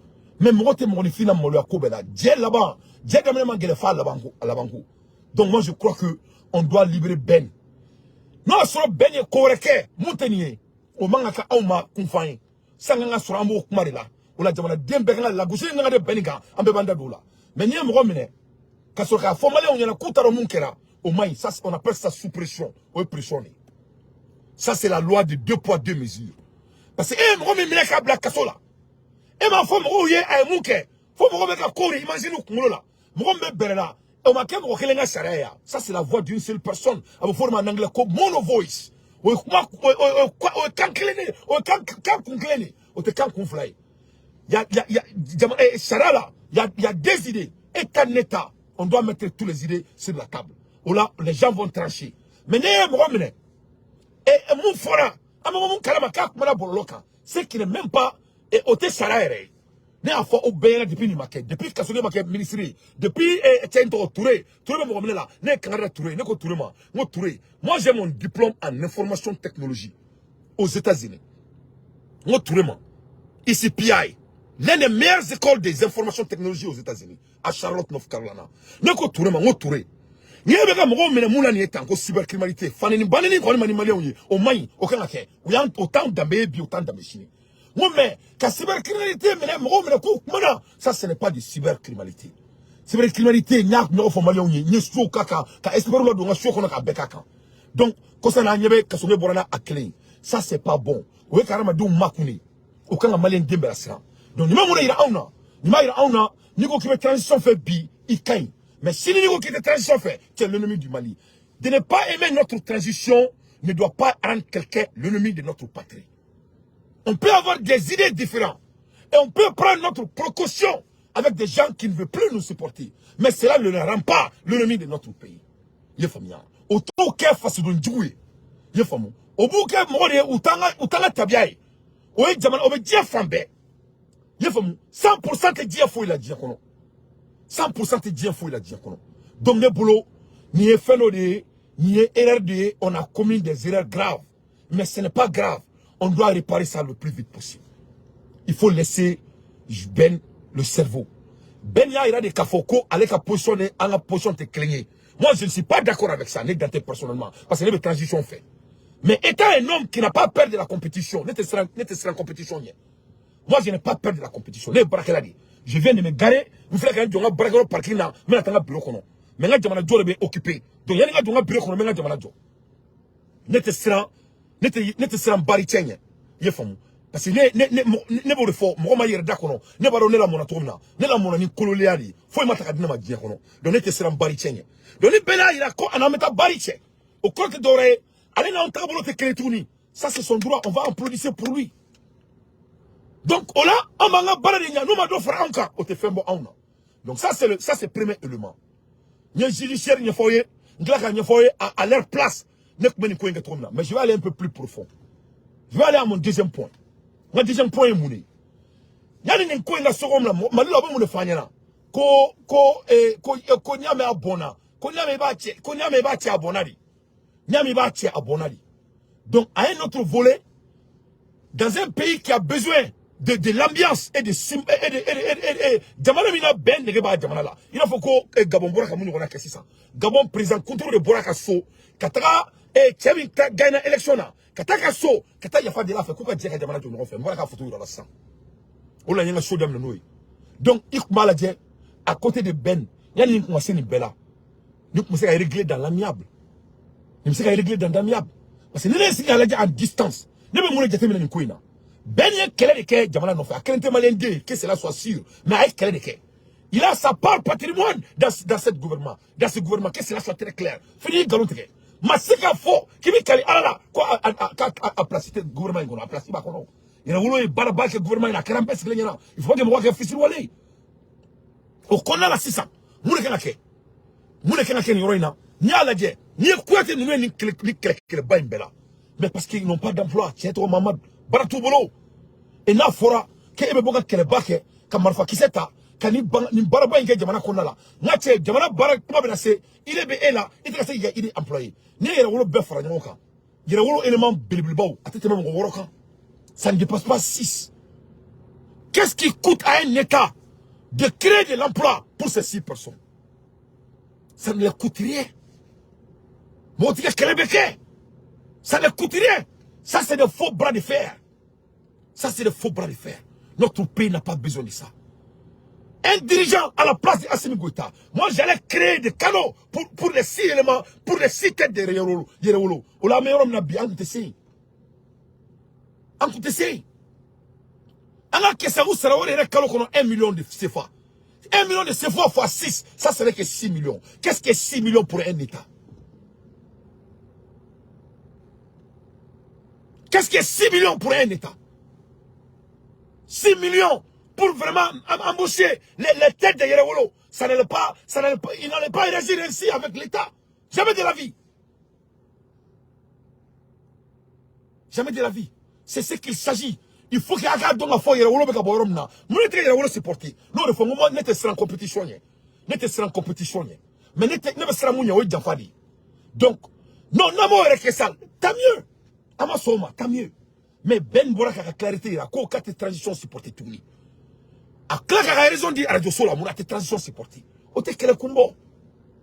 Mais mɔgɔ tɛ mɔgɔninfin na maloya ko bɛɛ la. Diɲɛ laban, diɲɛ daminɛ man gɛlɛn f'a laban ko, a laban ko. Donc moi, je crois que on doit libérer Ben. N'o y'a sɔrɔ Ben ye ko wɛrɛ kɛ mun tɛ nin ye, o man ka kɛ anw ma kunfan ye. San kan ka sɔrɔ, an b'o kuma de la. O la, jamanaden bɛɛ kan ka lagosi kan ka de Ben kan, an bɛɛ b'an da don o la. Mais n'i ye mɔgɔ minɛ ka sɔrɔ k'a fɔ maliyɛnw ɲɛna k'u t'a dɔn mun kɛra, o man ɲi. Ça, on appelle ça sous pression. O ye pression de ye. Ça, c'est la loi de deux poids, deux mesures, parce que e ye mɔgɔ min minɛ k'a bila kaso la, e m'a fɔ mɔgɔw ye a ye mun kɛ, fo mɔgɔ bɛ ka kow de imaginer u kunkolo la. Mɔgɔ min bɛ bɛrɛ la, o ma kɛ mɔgɔ kelen ka sariya ye. Ça, c'est la voix d'une seule personne. A bɛ fɔ o de ma en anglais ko mono voice. O ye kuma, o ye kan kelen de, o ye kan kun kelen de, o tɛ kan kun fila ye. Y a jama sariya la, y a des idées. État ne ta, on doit mettre toutes les idées sur la table. O la, les gens vont trancher. Mais ne ye mɔgɔ minɛ et mun fɔra, an bɛ mun kalama k'a kumana bɔlɔlɔ kan, ce qui n'est même pas, et o tɛ sariya yɛrɛ ye. Ne y'a fɔ aw bɛɛ ɲɛna depuis nin ma kɛ, depuis Kassogué ma kɛ ministre ye, depuis cɛ in tɔgɔ Touré bɛ mɔgɔ minɛ la, ne ye kangari da Touré ye. Ne ko Touré ma, n ko Touré, moi, j'ai mon diplôme en information technologie aux États-Unis. N ko Touré ma, ICPI. L'un des meilleures écoles des informations technologies aux États-Unis, à Charlotte, North Carolina. Ne ko Touré ma, n ko Touré, n'i e bɛ ka mɔgɔw minɛ mun na nin ye tan, ko cybercriminalité, faneni baneni kɔni ma ni maliyɛnw ye, o man ɲi, o kan ka kɛ. O y'an o t'anw danbe ye bi, o t'an danbe sini. N ko mais ka cybercriminalité minɛ, mɔgɔw minɛ k'u kumana, ça ce n'est pas du cybercriminalité. Cybercriminalité, n y'a ɲɔgɔn fɔ maliyɛnw ye, n ye sow k'a kan, ka experts ladon n ka so kɔnɔ k'a bɛɛ k'a kan. Donc kɔsa n'a ɲɛ bɛ Kassogué bɔra n'a a kelen ye, ça c'est pas bon. O ye ka hadamadenw makun de, o kan ka maliyɛn den bɛɛ lasiran. Donc nin ma mun de yira anw na? Nin b'a yira anw na, n'i ko k'i bɛ transition fɛ bi, i ka ɲi, mais sini n'i ko k'i tɛ transition fɛ, tu es l'ennemi du Mali. De ne pas aimer notre transition ne doit pas rendre quelqu'un l'ennemi de notre patrie. On peut avoir des idées différentes et on peut prendre notre précaution avec des gens qui ne veulent plus nous supporter, mais cela ne le rend pas l'ennemi de notre pays. I ye faamuya? O t'o kɛ fasoden jugu ye. I ye faamu? O b'u kɛ mɔgɔ de ye, u t'an ka tabiya ye. O ye jamana, o bɛ diɲɛ fan bɛɛ. I ye faamu? 100% tɛ diɲɛ foyi la diɲɛ kɔnɔ. 100% tɛ diɲɛ foyi la diɲɛ kɔnɔ. Donc ne bolo, nin ye fɛn dɔ de ye, nin ye erreur de ye. On a commis des erreurs graves, mais ce n'est pas grave, on doit réparer ça le plus vite possible. Il faut laisser Ben le cerveau. Ben y'a yira de k'a fɔ ko ale ka position ni an ka position tɛ kelen ye. Moi, je ne suis pas d'accord avec ça, ne Dante personnellement, parce que ne bɛ transition fɛ. Mais étant un homme qui n'a pas peur de la compétition, ne tɛ siran, ne tɛ siran compétition ɲɛ. Moi, je n'ai pas peur de la compétition. Ne ye baarakɛla de ye. Je viens de me garer, n filɛ ka n jɔ n ka baarakɛyɔrɔ parking na, n bɛna taa n ka bureau kɔnɔ. Mais n ka jamana jɔ de bɛ occupé. Donc yanni n ka don n ka bureau kɔnɔ, n bɛ n ka jamana jɔ. Ne tɛ siran, ne tɛ siran baari cɛ ɲɛ. I ye faamu? Parce que ne b'o de fɔ, mɔgɔ ma yɛrɛ da kɔnɔ. Ne b'a dɔn ne lamɔna cogo min na. Ne lamɔna ni kololiya de ye. Foyi ma ta ka di ne ma diɲɛ kɔnɔ. Donc ne tɛ siran baari cɛ ɲɛ. Donc ni bɛɛ y'a yira ko a n'an bɛ taa baari cɛ, o kɔrɔ tɛ dɔwɛrɛ ye, ale n'anw tagabolo tɛ kelen tuguni. Ça, c'est son droit, on va applaudir pour lui. Donc o la, an b'an ka baara de ɲa, n'u ma dɔ fara anw kan, o tɛ fɛn bɔ anw na. Donc ça c'est premier élément. N ye judiciaire ɲɛfɔ aw ye, n tila ka ɲɛfɔ aw ye à leur place ne tun bɛ nin ko in kɛ cogo min na. Mais je vais aller un peu plus profond. Je vais aller à mon deuxième point. N ka deuxième point ye mun de ye? Yanni nin ko in ka so min na Mali la, u bɛ mun de fɔ an ɲɛna? Ko n'i y'a mɛn a bɔnna, ko n'i y'a mɛn i b'a cɛ, ko n'i y'a mɛn i b'a cɛ a bɔnna de, n'i y'a mɛn i b'a cɛ a bɔnna de. Donc à un autre volet, dans un pays qui a besoin de l'ambiance et de et de et de jamana min na bɛn nege b'a jamana la, i n'a fɔ ko Gabon bɔra ka mun ɲɔgɔnna kɛ sisan. Gabon président kuntigi de bɔra ka so ka taga cɛ min ta gagné élection na, ka taa ka so ka taa yafa deli a fɛ k'u ka jɛ ka jamana jɔ ɲɔgɔn fɛ. N bɔra ka photo yira la sisan, o la n ye n ka so daminɛ n'o ye. Donc i tun b'a lajɛ à côté de Ben, yanni nin kun ka se nin bɛɛ la, nin tun bɛ se ka régler dans l'amiable, nin bɛ se ka régler dans l'amiable. Parce que ni ne ye sigi k'a lajɛ en distance, ne bɛ mun de jateminɛ nin ko in na? Ben ye kɛlɛ de kɛ jamana nɔfɛ. A kelen tɛ maliyɛn den ye, que cela soit sûr, mais a ye kɛlɛ de kɛ. Il a sa part patrimoine dans cette gouvernement, dans ce gouvernement, que cela soit très clair. Fini nkalon tigɛ ma se k'a fɔ k'i bɛ kali Ala la ko a place tɛ gouvernement in kɔnɔ, a place b'a kɔnɔ. Yɛrɛwolo ye baaraba kɛ gouvernement in na, a kɛra an bɛɛ sigilen ɲɛna. Il faut que mɔgɔ kɛ fisiriwale ye o kɔnɔna la. Sisan mun de kan ka kɛ? Mun de kan ka kɛ nin yɔrɔ in na? N'i y'a lajɛ, n'i ye Kuyate ninnu ye nin kɛlɛ, ni kɛlɛ kɛlɛba in bɛɛ la, mais parce qu'ils n'ont pas d'emploi. Tiɲɛ tɔgɔ Mamadu, baara t'u bolo. Et n'a fɔra k'e bɛ bɔ ka kɛlɛba kɛ, ka marifakisɛ ta, ka nin nin baaraba in kɛ jamana kɔnɔna la, n ka cɛ, jamana baara kuma bɛna se, ile bɛ e la, i tɛ ka se k'i ka idée employé. N'i ye yɛrɛwolo bɛɛ fara ɲɔgɔn kan, yɛrɛwolo élément belebelebaw, a tɛ tɛmɛ mɔgɔ 6 kan, ça ne dépasse pas 6. Qu'est-ce qui coûte à un État de créer de l'emploi pour ces 6 personnes? Ça ne leur coûte rien. Mɔgɔ tɛ ka kɛlɛ bɛ kɛ, ça ne coûte rien. Ça, c'est des faux bras de fer. Ça, c'est des faux bras de fer. Notre pays n'a pas besoin de ça. Un dirigeant à la place d'Assimi Goïta, moi, j'allais créer des canaux pour les 6 éléments, pour les 6 têtes de Yerewolo. Yerewolo. O la, meilleur homme n'a bien se. An tun tɛ se. An ka kɛsɛgu sara o de yɛrɛ kalo kɔnɔ 1 million de CFA. 1 million de CFA fois 6, ça serait que 6 millions. Qu'est-ce que 6 millions pour un État? Qu'est-ce que 6 millions pour un État? 6 millions pour vraiment embaucher les têtes de Yerewolo. Ça n'allait pas, ça n'allait pas, il n'allait pas réagir ainsi avec l'État. Jamais de la vie. Jamais de la vie. C'est ce qu'il s'agit. Il faut qu'il y ait un don à faire Yerewolo bɛ ka bɔ yɔrɔ min na. Mun ne tɛ Yerewolo supporter? N'o de fɔ, n ko ne tɛ siran compétition ɲɛ. Ne tɛ siran compétition ɲɛ. Mais ne tɛ, ne bɛ siran mun ɲɛ, o ye janfa de ye. Donc, non, n'an m'o yɛrɛ kɛ sa, tant mieux. An ma sɔn o ma, tant mieux. Mais Ben bɔra k'a ka clarté yira ko k'a tɛ transition supporter tuguni. A tila k'a ka raison di radio so la, mun na a tɛ transition supporter? O tɛ kɛlɛ kun bɔ.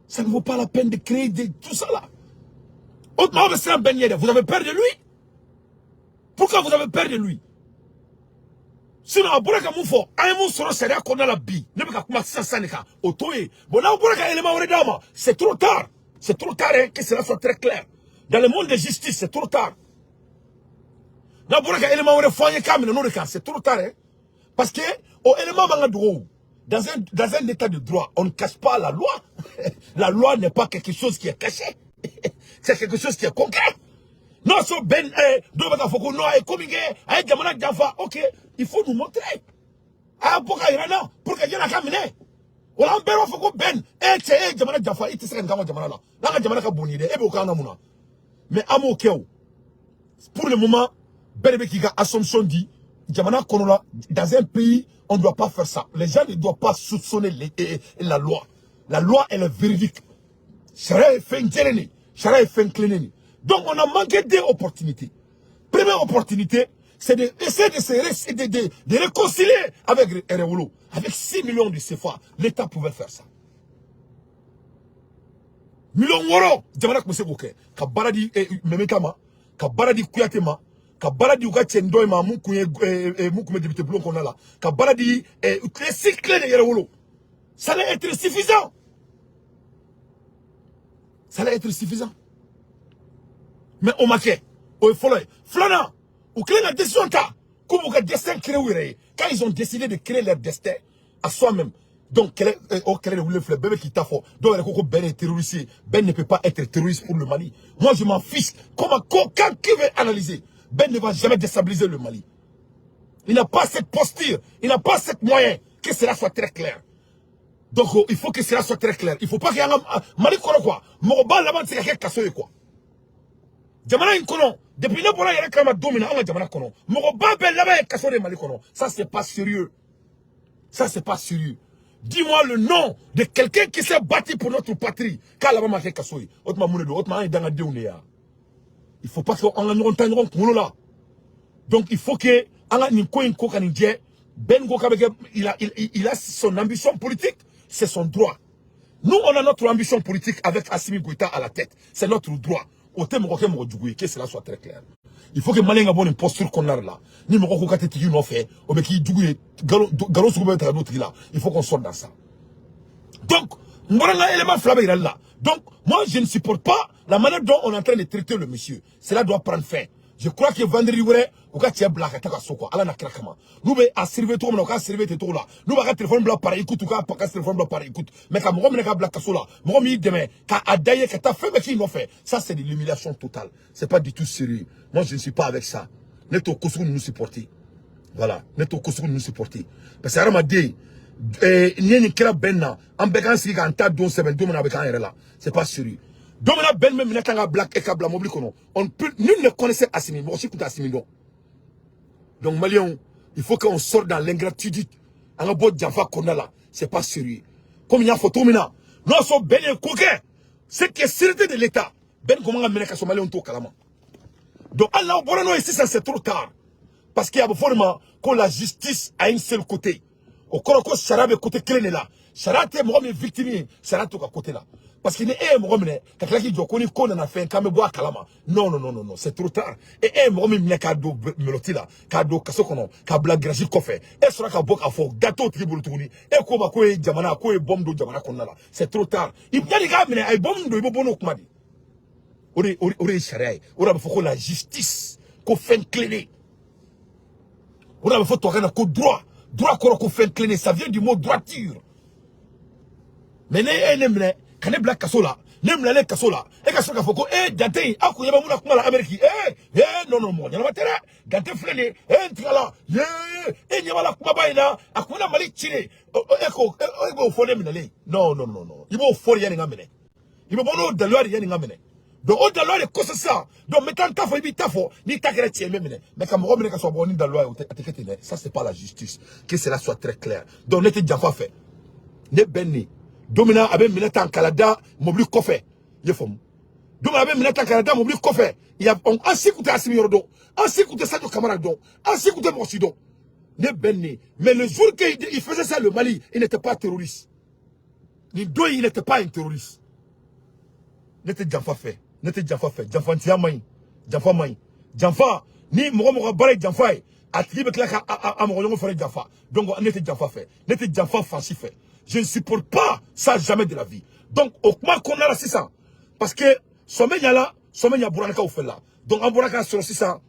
Ça ne vaut pas la peine de créer tout ça là. O tuma, aw bɛ siran Ben ɲɛ dɛ. Vous avez peur de lui. Pourquoi vous avez peur de lui? Sinon a bɔra ka mun fɔ? An ye mun sɔrɔ sariya kɔnɔna la bi? Ne bɛ ka kuma sisan sisan de kan, o t'o ye. Bon, n'aw bɔra ka élément wɛrɛ d'a ma, c'est trop tard, c'est trop tard, hein, que cela soit très clair. Dans le monde de justice, c'est trop tard. N'a bɔra ka élément wɛrɛ fɔ an ye k'a minɛ n'o de kan, c'est trop tard, hein, parce que o élément man ka dogo o. Dans un état de droit, on ne cache pas la loi. La loi n'est pas quelque chose qui est caché, c'est quelque chose qui est concret. Non, so Ben, dɔw bɛ k'a fɔ ko non, a ye ko min kɛ, a ye jamana janfa. Ok, il faut nous montrer. A y'a bɔ ka yira n na pour que yala ka minɛ. Wala an bɛɛ b'a fɔ ko Ben, e cɛ, e ye jamana janfa, i tɛ se ka nin k'an ka jamana la. N'an ka jamana ka bon ni dɛ, e b'o k'an na mun na? Mais an m'o kɛ o. Pour le moment, bɛɛ de bɛ k'i ka assomption di jamana kɔnɔ la. Dans un pays, on ne doit pas faire ça. Les gens ne doivent pas soupçonner la loi. La loi, elle est véridique. Sariya ye fɛn jɛlen de, sariya ye fɛn tilennen de. Donc on a manqué deux opportunités. Première opportunité, c'est d'essayer de se ré- de réconcilier avec Yɛrɛwolo. Avec 6 millions de CFA, l'État pouvait faire ça. Miliyɔn 6, jamana tun bɛ se k'o kɛ ka baara di Mɛmɛta ma, ka baara di Kuyate ma, ka baara di u ka cɛ dɔ in ma, mun kun ye mun kun bɛ député bulon kɔnɔna la, ka baara di les six clés de Yɛrɛwolo. Ça allait être suffisant, ça allait être suffisant, mais o ma kɛ. O ye fɔlɔ ye. Filanan, u kɛlen ka décision ta k'u b'u ka destin créer u yɛrɛ ye, quand ils ont décidé de créer leur destin à soi-même, donc kɛlɛ o kɛlɛ de wulilen filɛ. Bɛɛ bɛ k'i ta fɔ. Dɔw yɛrɛ ko ko Ben est terroriste ye. Ben ne peut pas être terroriste pour le Mali. Moi, je m'en fiche. Comment, quand qui veut analyser, Ben ne va jamais déstabiliser le Mali. Il n'a pas cette posture, il n'a pas cette moyen. Que cela soit très clair. Donc oh, il faut que cela soit très clair. Il faut pas qu'il y ait un Mali kɔnɔ quoi, mɔgɔ ba laban tɛ se ka kɛ kaso ye quoi. Jamana in kɔnɔ, depuis ne bɔra yɛrɛ kalama don min na, an ka jamana kɔnɔ, mɔgɔba bɛɛ laban ye kaso de Mali kɔnɔ. Ça, c'est pas sérieux, ça, c'est pas sérieux. Dis-moi le nom de quelqu'un qui s'est battu pour notre patrie k'a laban ma kɛ kaso ye. O tuma mun de don? O tuma an ye dangadenw de ye wa? Il faut pas que an ka ɲɔgɔn ta ɲɔgɔn kunkolo la. Donc il faut que an ka nin ko in ko ka nin jɛ. Ben ko k'a bɛ kɛ, il a son ambition politique, c'est son droit. Nous, on a notre ambition politique avec Assimi Goïta à la tête, c'est notre droit. O tɛ mɔgɔ kɛ mɔgɔ jugu ye. Que cela soit très clair. Il faut que Malien ka bɔ nin posture kɔnɔna de la. Ni mɔgɔ ko k'a tɛ tigi nɔfɛ, o bɛ k'i jugu ye, nkalon sugu bɛɛ bɛ ta ka d'o tigi la. Il faut qu'on sorte dans ça. Donc n bɔra n ka élément fila bɛ yirali la. Donc moi, je ne supporte pas la manière dont on est en train de traiter le monsieur. Cela doit prendre fin. Je crois que vendredi wɛrɛ, u ka cɛ bila ka taa ka so quoi. Ala na kira kama, n'u bɛ a surveiller cogo min na, u k'a surveiller ten cogo la. N'u b'a ka téléphone bila par écoute, u k'a ka téléphone bila par écoute. Mais ka mɔgɔ minɛ k'a bila kaso la, mɔgɔ min y'i dɛmɛ k'a da i ye ka taa fɛn bɛɛ k'i nɔfɛ, ça, c'est de l'humiliation totale. C'est pas du tout sérieux. Moi, je ne suis pas avec ça. Ne t'o ko sugu ninnu supporter. Voilà, ne t'o ko sugu ninnu supporter, parce que hadamaden, n'i ye nin kɛra bɛn na, an bɛɛ k'an sigi k'an ta don sɛbɛn don min na, a bɛ k'an yɛrɛ la. C'est pas sérieux. Don min na Ben bɛ minɛ kan ka bila ka bila mobili kɔnɔ, on peut, nul ne connaissait Assimi. Mɔgɔ si tun tɛ Assimi dɔn. Donc Maliens, il faut qu'on sorte dans l'ingratitude. An ka bɔ janfa kɔnɔna la. C'est pas sérieux. Comme n y'a fɔ cogo min na, n'o y'a sɔrɔ Ben ye ko kɛ, ce qui est sûreté de l'État, Ben ko man ka minɛ ka sɔrɔ Maliens t'o kalama. Donc hali n'aw bɔra n'o ye sisan, c'est trop tard, parce que a bɛ fɔ o de ma ko la justice a une seule côté. O kɔrɔ ko sariya bɛ côté kelen de la. Sariya tɛ mɔgɔ min victime ye, sariya t'o ka côté la, parce que ni e ye mɔgɔ minɛ ka tila k'i jɔ ko ni ko nana fɛn k'an bɛ bɔ a kalama, non, non, non, non, non, c'est trop tard. E e ye mɔgɔ min minɛ k'a don menottes la, k'a don kaso kɔnɔ, k'a bila grillage kɔfɛ, e sɔrɔ ka bɔ k'a fɔ da t'o tigi bolo tuguni, e ko ma ko ye jamana k'o ye bombe don jamana kɔnɔna la, c'est trop tard. I yanni k'a minɛ, a ye bombe don, i bɛ bɔ n'o kuma de. O de ye sariya ye. O de bɛ fɔ ko la justice, ko fɛn tilennen. O de bɛ fɔ tubabukan na ko droit. Droit kɔrɔ ko fɛn tilennen, ça vient du mot droiture. Mais ne e ye ne minɛ ka ne bila kaso la, ne minɛlen kaso la, e ka sɔrɔ k'a fɔ ko e Dante in, aw kun ɲɛ bɛ mun na kuma la Amérique? E e non, non, mɔgɔ ɲɛnama tɛ dɛ. Dante filɛ nin ye, e n tigɛ ye, e ɲɛ b'a la kumaba in na, a kun bɛna Mali ci de. E ko e b'o fɔ ne minɛlen? Non, non, non, non, i b'o fɔ de yanni n ka minɛ. I bɛ bɔ n'o daluya de yanni n ka minɛ. Donc o daluya de kosɔn sisan, donc n bɛ taa n ta fɔ, i b'i ta fɔ. N'i ta kɛra tiɲɛ, n bɛ minɛ. Mais ka mɔgɔ minɛ ka sɔrɔ bɔ ni daluya ye, o tɛ, a tɛ kɛ ten dɛ. Ça, c'est pas la justice. Que cela soit très clair. Donc ne tɛ janfa fɛ. Ne bɛ nin don min na, a bɛ minɛ tan kala da mobili kɔfɛ, i ye faamu? Don min na a bɛ minɛ tan kala da mobili kɔfɛ, il y a an si kun tɛ Asimi yɔrɔ dɔn, an si kun tɛ Sadio Kamara dɔn, an si kun tɛ mɔgɔ si dɔn. Ne Ben ne. Mais le jour qu'il il faisait ça, le Mali, il n'était pas terroriste. Ni deux, il n'était pas un terroriste. Ne tɛ janfa fɛ, ne tɛ janfa fɛ. Janfantiya man ɲi, janfa man ɲi. Janfa ni mɔgɔ mɔgɔ baara ye janfa ye, a tigi bɛ tila ka a mɔgɔ ɲɔgɔn fana janfa. Donc ne tɛ janfa fɛ, ne tɛ janfa fan si fɛ. Je ne supporte pas ça, jamais de la vie. Donc o kuma kɔnɔna la sisan, parce que sɔmɛ ɲala sɔmɛ ɲa buranakaw fɛ la. Donc an bɔra k'a sɔrɔ sisan,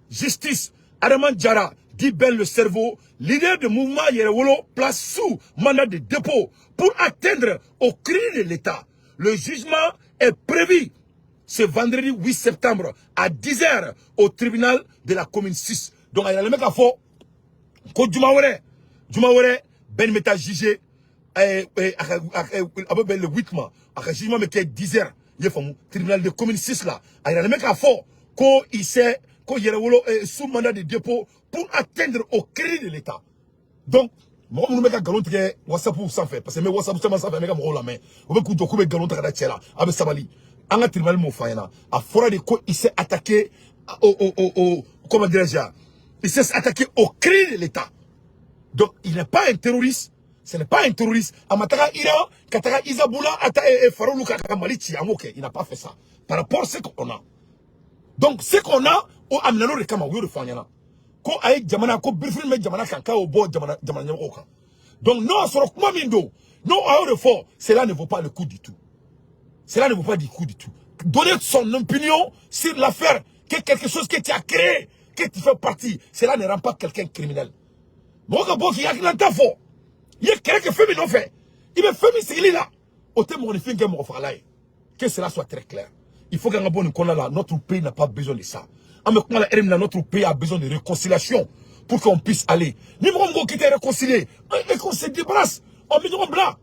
justice, Adama Diarra dit Ben le cerveau, leader de mouvement Yerewolo, place sous mandat de dépôt pour atteindre au crédit de l'État. Le jugement est prévu ce vendredi 8 septembre à 10h au tribunal de la commune 6. Donc, il y a le mec à fond. Ko juma wɛrɛ, juma wɛrɛ, Ben bɛ taa juger a bɛ bɛn le 8 ma, a ka jugement bɛ kɛ 10h, i ye faamu, tribunal de commune 6 la. A yira le mec k'a fɔ ko il sait ko Yɛrɛwolo sous mandat de dépôt pour atteindre au crédit de l'État. Donc mɔgɔ minnu bɛ ka nkalon tigɛ WhatsApp sanfɛ, parce que n bɛ WhatsApp caman sanfɛ, n bɛ ka mɔgɔw lamɛn, u bɛ k'u jɔ k'u bɛ nkalon ta ka da cɛ la, a bɛ sabali. An ka tribunal m'o fɔ an ɲɛna. A fɔra de ko il s'est attaqué au, comment dirais-je, il s'est attaqué au crédit de l'État. Donc il n'est pas un terroriste, ce n'est pas un terroriste. A ma taga Iran ka taga Hezbollah a ta fara olu kan ka Mali ci, a m'o kɛ. Il n'a pas fait ça par rapport à ce qu'on a. Donc ce qu'on a, o a minɛ n'o de kama, u y'o de fɔ an ɲɛna ko a ye jamana ko birifini bɛ jamana kan, k'a y'o bɔ jamana jamana ɲɛmɔgɔw kan. Donc n'o y'a sɔrɔ kuma min don, n'o a y'o de fɔ, cela ne vaut pas le coup du tout. Cela ne vaut pas du coup du tout. Donner son opinion sur l'affaire, que quelque chose que tu as créé, que tu fais partie, cela ne rend pas quelqu'un criminel. Mɔgɔ ka bɔ k'i hakilinata fɔ, i ye kɛlɛ kɛ fɛn min nɔfɛ, i bɛ fɛn min sigili la, o tɛ mɔgɔninfin kɛ mɔgɔ fagala ye. Que cela soit très clair. Il faut qu'an ka bɔ nin kɔnɔna la. Notre pays n'a pas besoin de ça. An bɛ kuma la heure min na, notre pays a besoin de réconciliation pour qu'on puisse aller. Ni mɔgɔ min ko k'i tɛ réconcilier et qu'on se débarrasse, on bɛ ɲɔgɔn bila.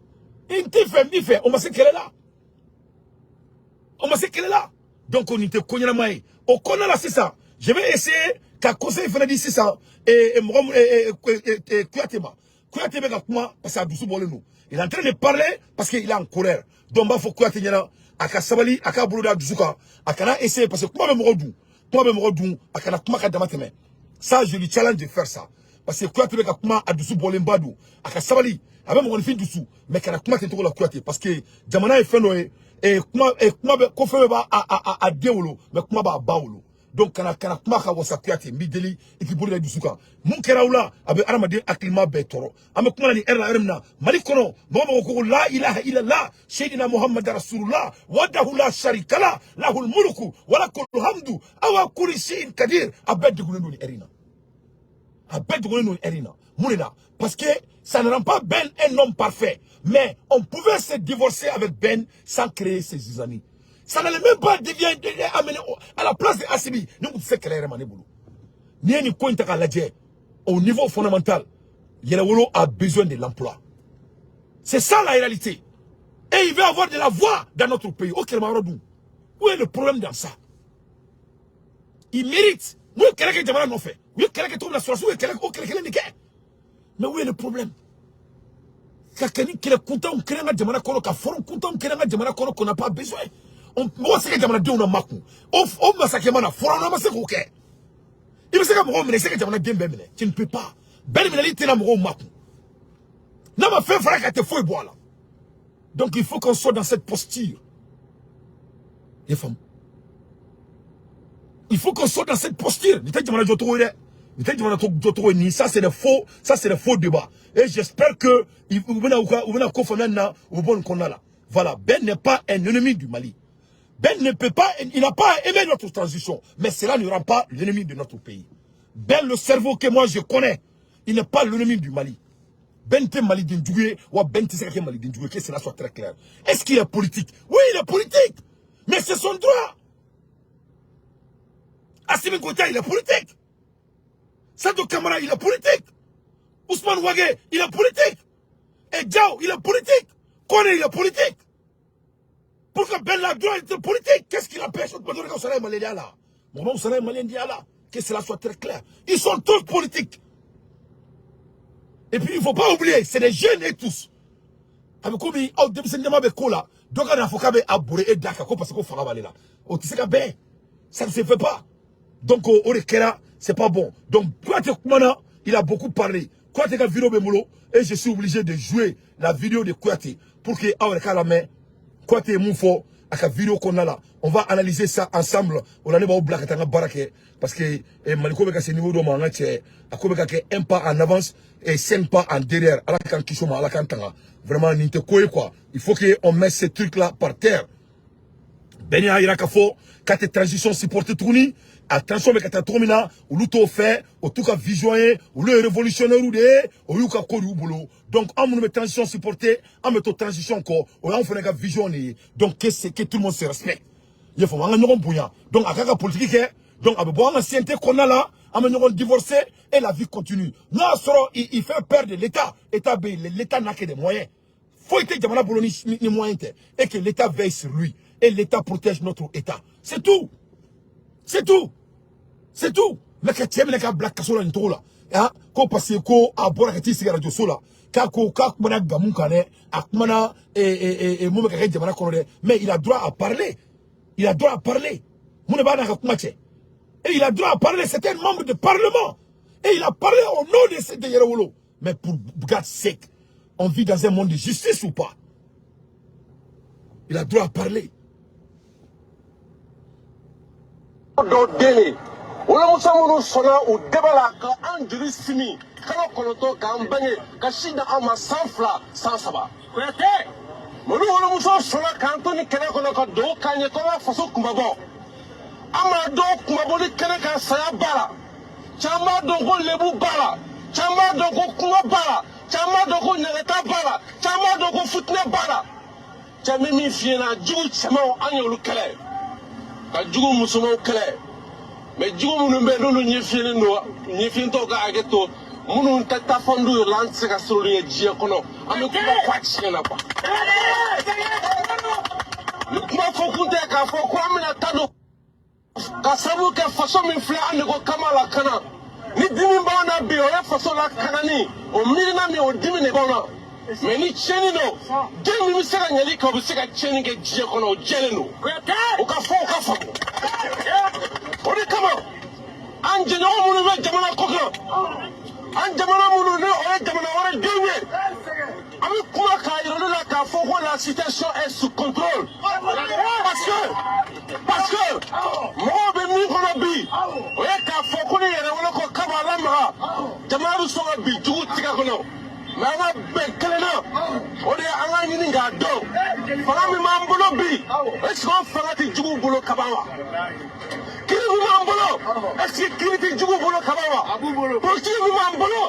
N t'i fɛ, n b'i fɛ, o ma se kɛlɛ la, o ma se kɛlɛ la. Donc nin tɛ ko ɲɛnama ye. O kɔnɔna la sisan, je vais essayer ka conseil fana di sisan mɔgɔ mun Kuyate ma. Kuyate bɛ ka kuma parce que a dusu bɔlen don. Il est en train de parler parce qu'il est en colère. Donc n b'a fɔ Kuyate ɲɛna, a ka sabali, a k'a bolo da dusu kan, a kana essayer, parce que kuma bɛ mɔgɔ dun, kuma bɛ mɔgɔ dun, a kana kuma ka dama tɛmɛ. Ça, je lui challenge de faire ça, parce que Kuyate bɛ ka kuma, a dusu bɔlenba don. A ka sabali, a bɛ mɔgɔninfin dusu, mais kana kuma ten cogo la, Kuyate, parce que jamana ye fɛn dɔ ye, kuma kuma bɛ ko fɛn bɛɛ b'a a den wolo, mais kuma b'a ba wolo. Donc kana kuma ka wasa, Kuyate, n b'i deli, i k'i bolo da i dusu kan. Mun kɛra aw la, a bɛ hadamaden hakilima bɛɛ tɔɔrɔ. An bɛ kuma la nin heure la, heure min na Mali kɔnɔ, mɔgɔ mɔgɔ ko la ilaha illallah seydina Muhammad rasulullah wahdahu la sharika la lahul mulku wa lakul hamdu awa kulli shay'in kadir, a bɛɛ degunnen don nin heure in na. A bɛɛ degunnen don nin heure in na. Mun de la? Parce que ça ne rend pas Ben un homme parfait, mais on pouvait se divorcer avec Ben sans créer ses amis. Ça n'allait même pas devenir amener à la place de Assimi. Nous, on sait clairement, ne bolo. Ni ye nin ko in ta k'a lajɛ au niveau fondamental, Yɛrɛwolo a besoin de l'emploi. C'est ça la réalité. Et il veut avoir de la voix dans notre pays. Ok, où est le problème dans ça? Il mérite. Nous, kɛlɛ kɛ jamana nɔfɛ. U ye kɛlɛ kɛ cogo min na, sɔrɔdasiw ye kɛlɛ o kɛlɛ kelen de kɛ. Mais où est le problème? Ka kɛ ni kɛlɛ kuntanw kɛra an ka jamana kɔnɔ, ka fɔrɔn kuntanw kɛra an ka jamana kɔnɔ qu'on n'a pas besoin. Mɔgɔ se ka jamanadenw na makun. O masakɛ mana fɔrɔn ma se k'o kɛ. I bɛ se ka mɔgɔw minɛ, i bɛ se ka jamanaden bɛɛ minɛ. Tu ne peux pas. Bɛɛ ni minɛli tɛna mɔgɔw makun. N'a ma fɛn fara ka tɛ foyi bɔ a la. Donc il faut qu'on soit dans cette posture. I faamu? Il faut qu'on soit dans cette posture. Nin tɛ jamana jɔcogo ye dɛ. Nin tɛ jamana jɔcogo ye. Nin, ça c'est des faux, ça c'est des faux débats. Et j'espère que u bɛna ko faamuya nin na, u bɛ bɔ nin kɔnɔna la. Voilà, Ben n'est pas un ennemi du Mali. Ben ne peut pas, il n'a pas aimé notre transition, mais cela ne rend pas l'ennemi de notre pays. Ben, le cerveau que moi je connais, il n'est pas l'ennemi du Mali. Ben tɛ Maliden jugu ye, wa Ben tɛ se ka kɛ Maliden jugu ye, que cela soit très clair. Est-ce qu'il est politique? Oui, il est politique. Mais c'est son droit. Assimi Goïta, il est politique. Sadio Kamara, il est politique. Ousmane Wagué, il est politique. Et Diao, il est politique. Kone, il est politique. Pourquoi Ben a droit d'être politique? Qu'est-ce qu'il empêche? Que cela soit très clair. Ils sont tous politiques. Et puis, il ne faut pas oublier, c'est des jeunes et tous. A bɛ komi aw denmisɛnnin dama bɛ ko la, dɔ ka n'a fɔ k'a bɛ a bore e da kan ko parce que ko fanga b'ale la. O tɛ se ka bɛn, ça ne se fait pas. Donc o de kɛra, c'est pas bon. Donc Kuyate kumana, Il a beaucoup parlé. Kouyaté ka vidéo bɛ n bolo et je suis obligé de jouer la vidéo de Kouyaté pour que aw yɛrɛ k'a lamɛn. Kouyaté ye mun fɔ a ka vidéo kɔnɔna la, on va analyser ça ensemble. O la ne b'aw bila ka taa n ka baara kɛ parce que Maliko bɛ ka se niveau dɔ ma, an ka cɛ, a ko bɛ ka kɛ un pas en avance et cinq pas en derrière. Ala k'an kisi o ma, Ala k'an tanga. Vraiment, nin tɛ ko ye quoi. Il faut que on mette ces trucs là par terre. Bɛɛ y'a yira k'a fɔ k'a tɛ transition supporter tuguni. A transition bɛ ka taa cogo min na, olu t'o fɛ, o t'u ka vision ye. Olu ye révolutionnaire de ye, o y'u ka ko de y'u bolo. Donc an minnu bɛ transition supporter, an bɛ to transition kɔ, o y'anw fana ka vision de ye. Donc que c'est que tout le monde se respecte, i y'a faamu, an ka ɲɔgɔn bonya. Donc a k'a ka politique kɛ, donc a bɛ bɔ an ka CNT kɔnɔna la, an bɛ ɲɔgɔn divorcer et la vie continue. N'a y'a sɔrɔ il fait peur de l'État, État bɛ yen, l'État n'a que des moyens. Foyi tɛ jamana bolo ni moyen tɛ, et que l'État veille sur lui et l'État protège notre État. C'est tout, c'est tout, c'est tout. Mais ka cɛ minɛ k'a bila kaso la nin cogo la, ah, ko parce que ko a bɔra ka t'i sigi radio so la, k'a ko k'a kumana Gamu kan dɛ, a kumana mun bɛ ka kɛ jamana kɔnɔ dɛ. Mais il a droit à parler, il a droit à parler. Mun de b'a n'a ka kuma cɛ? Et il a droit à parler, c'est un membre du parlement et il a parlé au nom de Yɛrɛwolo. Mais pour God's sake, on vit dans un monde de justice ou pas? Il a droit à parler. Dɔw den de wolomuso minnu sɔnna u dɛbɛ la ka an joli simi kalo 9 k'an bange ka si da an ma san 2, san 3, olu wolomuso sɔnna k'an to ni kɛnɛ kɔnɔ ka dugawu k'an ye ko an ka faso kunbabɔ. An m'a dɔn kunbabɔli kɛnɛ kan, saya b'a la, caman b'a dɔn ko lebu b'a la, caman b'a dɔn ko kɔngɔ b'a la, caman b'a dɔn ko ɲagata b'a la, caman b'a dɔn ko futinɛ b'a la. Cɛ min min f'i ɲɛna, jugu cɛmanw, an y'olu kɛlɛ ka jugu musomanw kɛlɛ, mais jugu minnu bɛ yen n'olu ɲɛfiyɛlen don, ɲɛfiyentɔw ka hakɛ to, minnu tɛ taa fɛn d'u yɛrɛ la, an tɛ se ka siran olu ɲɛ diɲɛ kɔnɔ. An bɛ kuma fɔ a tiɲɛ na quoi. Ni kuma fɔ kun tɛ k'a fɔ ko an bɛna taa don ka sababu kɛ faso min filɛ, an de ko k'an b'a lakana. Ni dimi b'anw na bi, o ye faso lakanani o miirina min, o dimi de b'anw na. Mais ni tiɲɛni don, den min bɛ se ka ɲɛli kɛ, o bɛ se ka tiɲɛni kɛ diɲɛ kɔnɔ, o jɛlen don, o ka fɔ, o ka faamu. O de kama an jɛɲɔgɔn minnu bɛ jamana kɔ kan, an jamana minnu ni o ye jamana wɛrɛ denw ye, an bɛ kuma k'a yira olu la k'a fɔ ko la situation est sous contrôle, parce que mɔgɔw bɛ min kɔnɔ bi, o ye k'a fɔ ko ni Yɛrɛwolo ko k'a b'a lamaga, jamana bɛ sɔn ka bin jugu tigɛ kɔnɔ. Mais an ka bɛn kelen na, o de ye an ka ɲini k'a dɔn fanga min b'an bolo bi, est ce que o fanga tɛ juguw bolo kaban wa? Kiri min b'an bolo, est ce que kiri tɛ juguw bolo kaban wa? Politique min b'an bolo,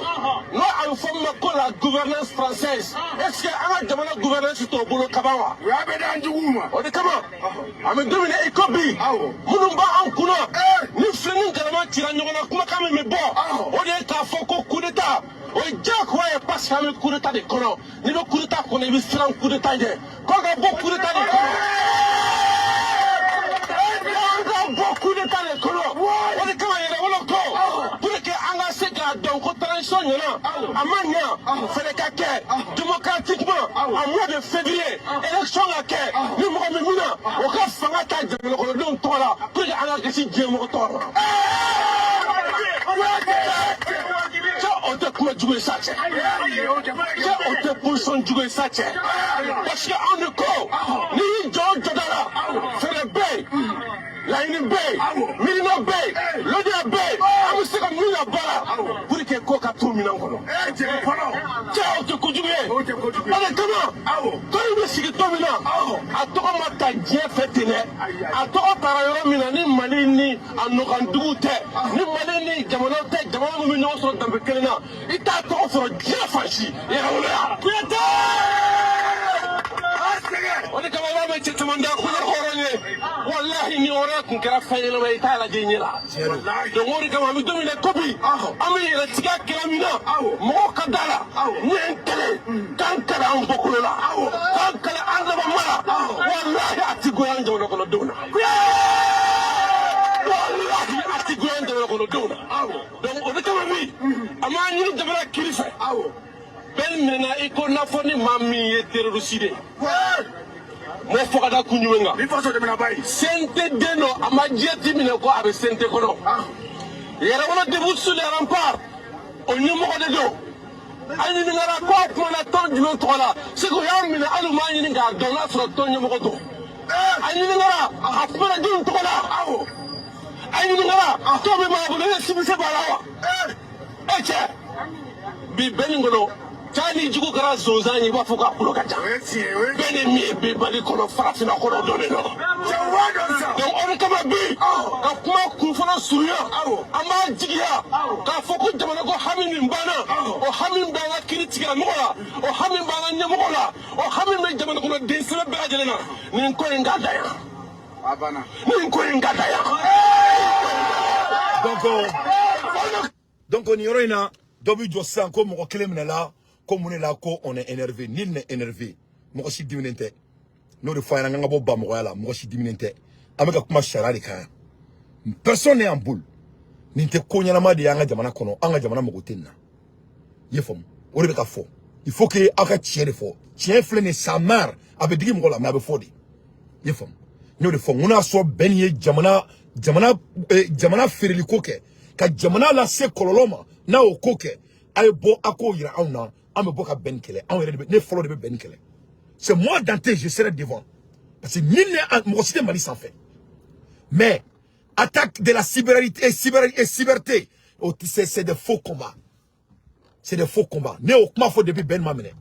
n'o a bɛ fɔ min ma ko la gouvernance française, est ce que an ka jamana gouvernance t'o bolo kaban wa? U y'a bɛɛ d'an juguw ma. O de kama an bɛ don min na i ko bi, minnu b'an kunna ni filɛ ni galama cira ɲɔgɔn na, kumakan min bɛ bɔ, o de ye k'a fɔ ko coup d'état. O ye diyagoya ye parce que an bɛ coup d'état de kɔnɔ. N'i bɛ coup d'état kɔnɔ, i bɛ siran coup d'état ɲɛ. K'o ka bɔ coup d'état de kɔnɔ, an ka bɔ coup d'état de kɔnɔ. O de kama Yɛrɛwolo ko pour que an ka se k'a dɔn ko transition ɲɛna, a ma ɲa, fɛɛrɛ ka kɛ démocratiquement en mois de février, élection ka kɛ, ni mɔgɔ min mina o ka fanga ta jamana kɔnɔdenw tɔgɔ la pour que an ka kisi diɲɛ mɔgɔ tɔgɔ ma. Cɛ, o tɛ kuma jugu ye sa cɛ, cɛ, o tɛ position jugu ye sa cɛ, parce que anw de ko n'i y'i jɔ o jɔda la, fɛɛrɛ bɛ yen, laɲini bɛ yen, miirina bɛ yen, lɔnniya bɛ yen, an bɛ se ka min labaara pour que ko ka to minɛn kɔnɔ. Cɛ, o tɛ kojugu ye. O tɛ kojugu ye. O de kama tɔn in bɛ sigi don min na, a tɔgɔ ma ta diɲɛ fɛ ten dɛ. A tɔgɔ taara yɔrɔ min na, ni Mali ni a nɔkanduguw tɛ, ni Mali ni jamanaw tɛ, jamana minnu bɛ ɲɔgɔn sɔrɔ danbe kelen na, i t'a tɔgɔ sɔrɔ diɲɛ fan si. Yɛrɛwoloya. O de kama i b'a mɛn cɛ caman da ko ne hɔrɔn ye, walahi ni hɔrɔnya tun kɛra fɛn ɲɛnama ye, i t'a lajɛ i ɲɛ la. Donc o de kama an bɛ don min na ko bi, an bɛ yɛrɛtigiya kɛlɛ min na, mɔgɔw ka da la, n ye n kɛlɛ k'an kɛlɛ an bɔkolo la, k'an kɛlɛ an labanma la, walahi a ti goya an jamana kɔnɔdenw na, walahi a ti goya an jamana kɔnɔdenw na. Donc o de kama bi an b'a ɲini jamana kiri fɛ, bɛɛ minɛna i ko n'a fɔ ni maa min ye terroriste de ye, m'o fɔ ka da kun jumɛn kan? Ni faso dɛmɛna ba ye. CNT den dɔ, a ma diɲɛ ti minɛ ko a bɛ CNT kɔnɔ. Yɛrɛwolo debout sur les remparts, o ɲɛmɔgɔ de don. A ɲininkara ko a kumana tɔn jumɛn tɔgɔ la? Segu y'a minɛ, hali u m'a ɲini k'a dɔn n'a sɔrɔ tɔn ɲɛmɔgɔ don. A ɲininkara, a kumana jɔn tɔgɔ la? A ɲininkara, tɔn min b'a bolo, e simise b'a la wa? E cɛ, bi bɛɛ nin kɔnɔ, caa ni jugu kɛra zonzan ye, i b'a fɔ k'a kulo ka ca. Bɛɛ ni min ye bi Mali kɔnɔ, farafinna kɔnɔ, dɔnnen don. Donc o de kama bi ka kuma kunfɔlɔ surunya, an b'a jigiya k'a fɔ ko jamana ko hami min banna, o hami bɛ an ka kiiri tigilamɔgɔ la, o hami b'an ka ɲɛmɔgɔ la, o hami bɛ jamana kɔnɔ den sɛbɛ bɛɛ lajɛlen na. Nin ko in ka da yan, nin ko in ka da yan. Donc nin yɔrɔ in na, dɔ bɛ jɔ sisan ko mɔgɔ kelen minɛla ko mun de la, ko on est énervé. Nul n'est énervé, mɔgɔ si diminen tɛ. N'o de fɔ an ɲɛna k'an ka bɔ bamɔgɔya la, mɔgɔ si diminen tɛ. An bɛ ka kuma sariya de kan yan, personne n'est en boule. Nin tɛ ko ɲɛnama de ye an ka jamana kɔnɔ, an ka jamana mago tɛ nin na. I ye faamu? O de bɛ ka fɔ. Il faut que aw ka tiɲɛ de fɔ. Tiɲɛ filɛ nin ye, ça marre, a bɛ digi mɔgɔ la, mais a bɛ fɔ de. I ye faamu? N y'o de fɔ n ko n'a sɔrɔ bɛn nin ye jamana feereli ko kɛ ka jamana lase kɔlɔlɔ ma, n'a y'o ko kɛ, a ye bɔ a k'o yira anw na, an bɛ bɔ ka bɛn kɛlɛ. Anw yɛrɛ de bɛ, ne fɔlɔ de bɛ bɛn kɛlɛ. C'est moi Dante, je serai devant, parce que ni ne mɔgɔ si tɛ Mali sanfɛ. Mais attaque de la cyberité et cyber et cyberté, c'est des faux combats, c'est des faux combats. Ne y'o kuma fɔ depuis bɛn ma minɛ,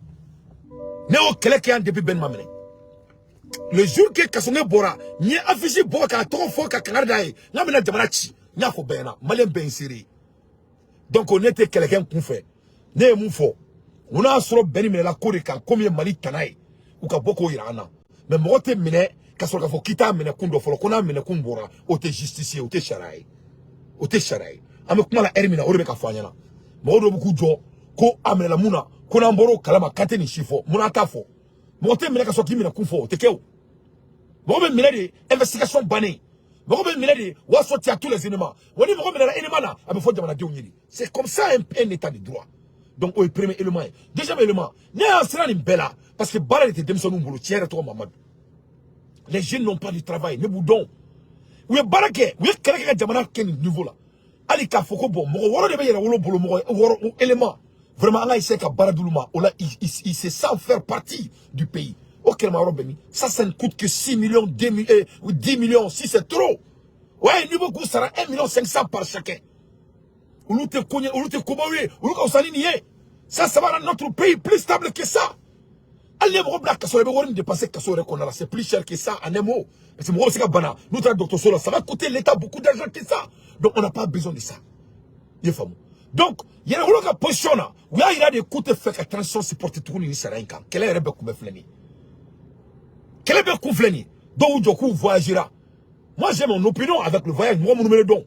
ne y'o kɛlɛ kɛ yan depuis bɛn ma minɛ. Le jour que Kassogué bɔra, n ye affiche bɔ k'a tɔgɔ fɔ ka kangari d'a ye n k'a bɛna jamana ci. N y'a fɔ bɛɛ ɲɛna, maliyɛn bɛɛ ye seere ye. Donc ne tɛ kɛlɛkɛ n kun fɛ. Ne ye mun fɔ? O n'a sɔrɔ bɛn ni minɛla ko de kan, komi ye Mali tana ye, u ka bɔ k'o yira an na. Mais mɔgɔ tɛ minɛ ka sɔrɔ k'a fɔ k'i t'a minɛ kun dɔ fɔlɔ, ko n'a minɛ kun bɔra, o tɛ justice ye, o tɛ sariya ye, o tɛ sariya ye. An bɛ kuma la heure min na, o de bɛ ka fɔ an ɲɛna. Mɔgɔ dɔw bɛ k'u jɔ ko a minɛla mun na, ko n'an bɔra o kalama k'an tɛ nin si fɔ. Mun na an t'a fɔ? Mɔgɔ tɛ minɛ ka sɔrɔ k'i minɛ kun fɔ, o tɛ kɛ. O mɔgɔ bɛ minɛ de, investigation bannen, mɔgɔ bɛ minɛ de, o y'a sɔrɔ tu as tous les éléments. Wa ni mɔgɔ minɛra élément na, a bɛ fɔ jamanadenw ye de. C'est comme ça un état de droit. Donc o ye premier élément ye. Deuxième élément, ne y'a siran nin bɛɛ la parce que baara de tɛ denmisɛnninw bolo. Tiɲɛ yɛrɛ tɔgɔ Mamadu, les jeunes n'ont pas de travail. Ne b'u dɔn, u ye baara kɛ, u ye kɛlɛ kɛ ka jamana kɛ nin niveau la. Hali k'a fɔ ko bon, mɔgɔ wɔɔrɔ de bɛ Yɛrɛwolo bolo, mɔgɔ wɔɔrɔ élément, vraiment an ka essayer ka baara d'olu ma. O la, il se sent faire partie du pays. O kɛlɛma yɔrɔ bɛ min? Ça ne coûte que 6 millions, 2 millions ou 10 millions si c'est trop. Ouais, niveau k'u sara 1 million 500 par chacun, olu tɛ ko ɲɛ, olu tɛ kobaw ye, olu ka fisa ni nin ye. Ça va rendre notre pays plus stable que ça. Hali ni ye mɔgɔ bila kaso la, i bɛ wari min dépenser kaso yɛrɛ kɔnɔna la, c'est plus cher que ça en un mot, parce que mɔgɔw bɛ se ka bana, n'u taara dɔgɔtɔrɔso la, ça va coûter l'État beaucoup d'argent que ça. Donc on n'a pas besoin de ça. I ye faamu? Donc Yɛrɛwolo ka position na, u y'a yira de k'u tɛ fɛ ka transition supporter tuguni nin sariya in kan. Kɛlɛ yɛrɛ bɛɛ kun bɛ filɛ nin ye, kɛlɛ bɛɛ kun filɛ nin ye. Dɔw y'u jɔ k'u voyagera. Moi, j'ai mon opinion avec le voyage. Mɔgɔ minnu bɛ ne dɔn,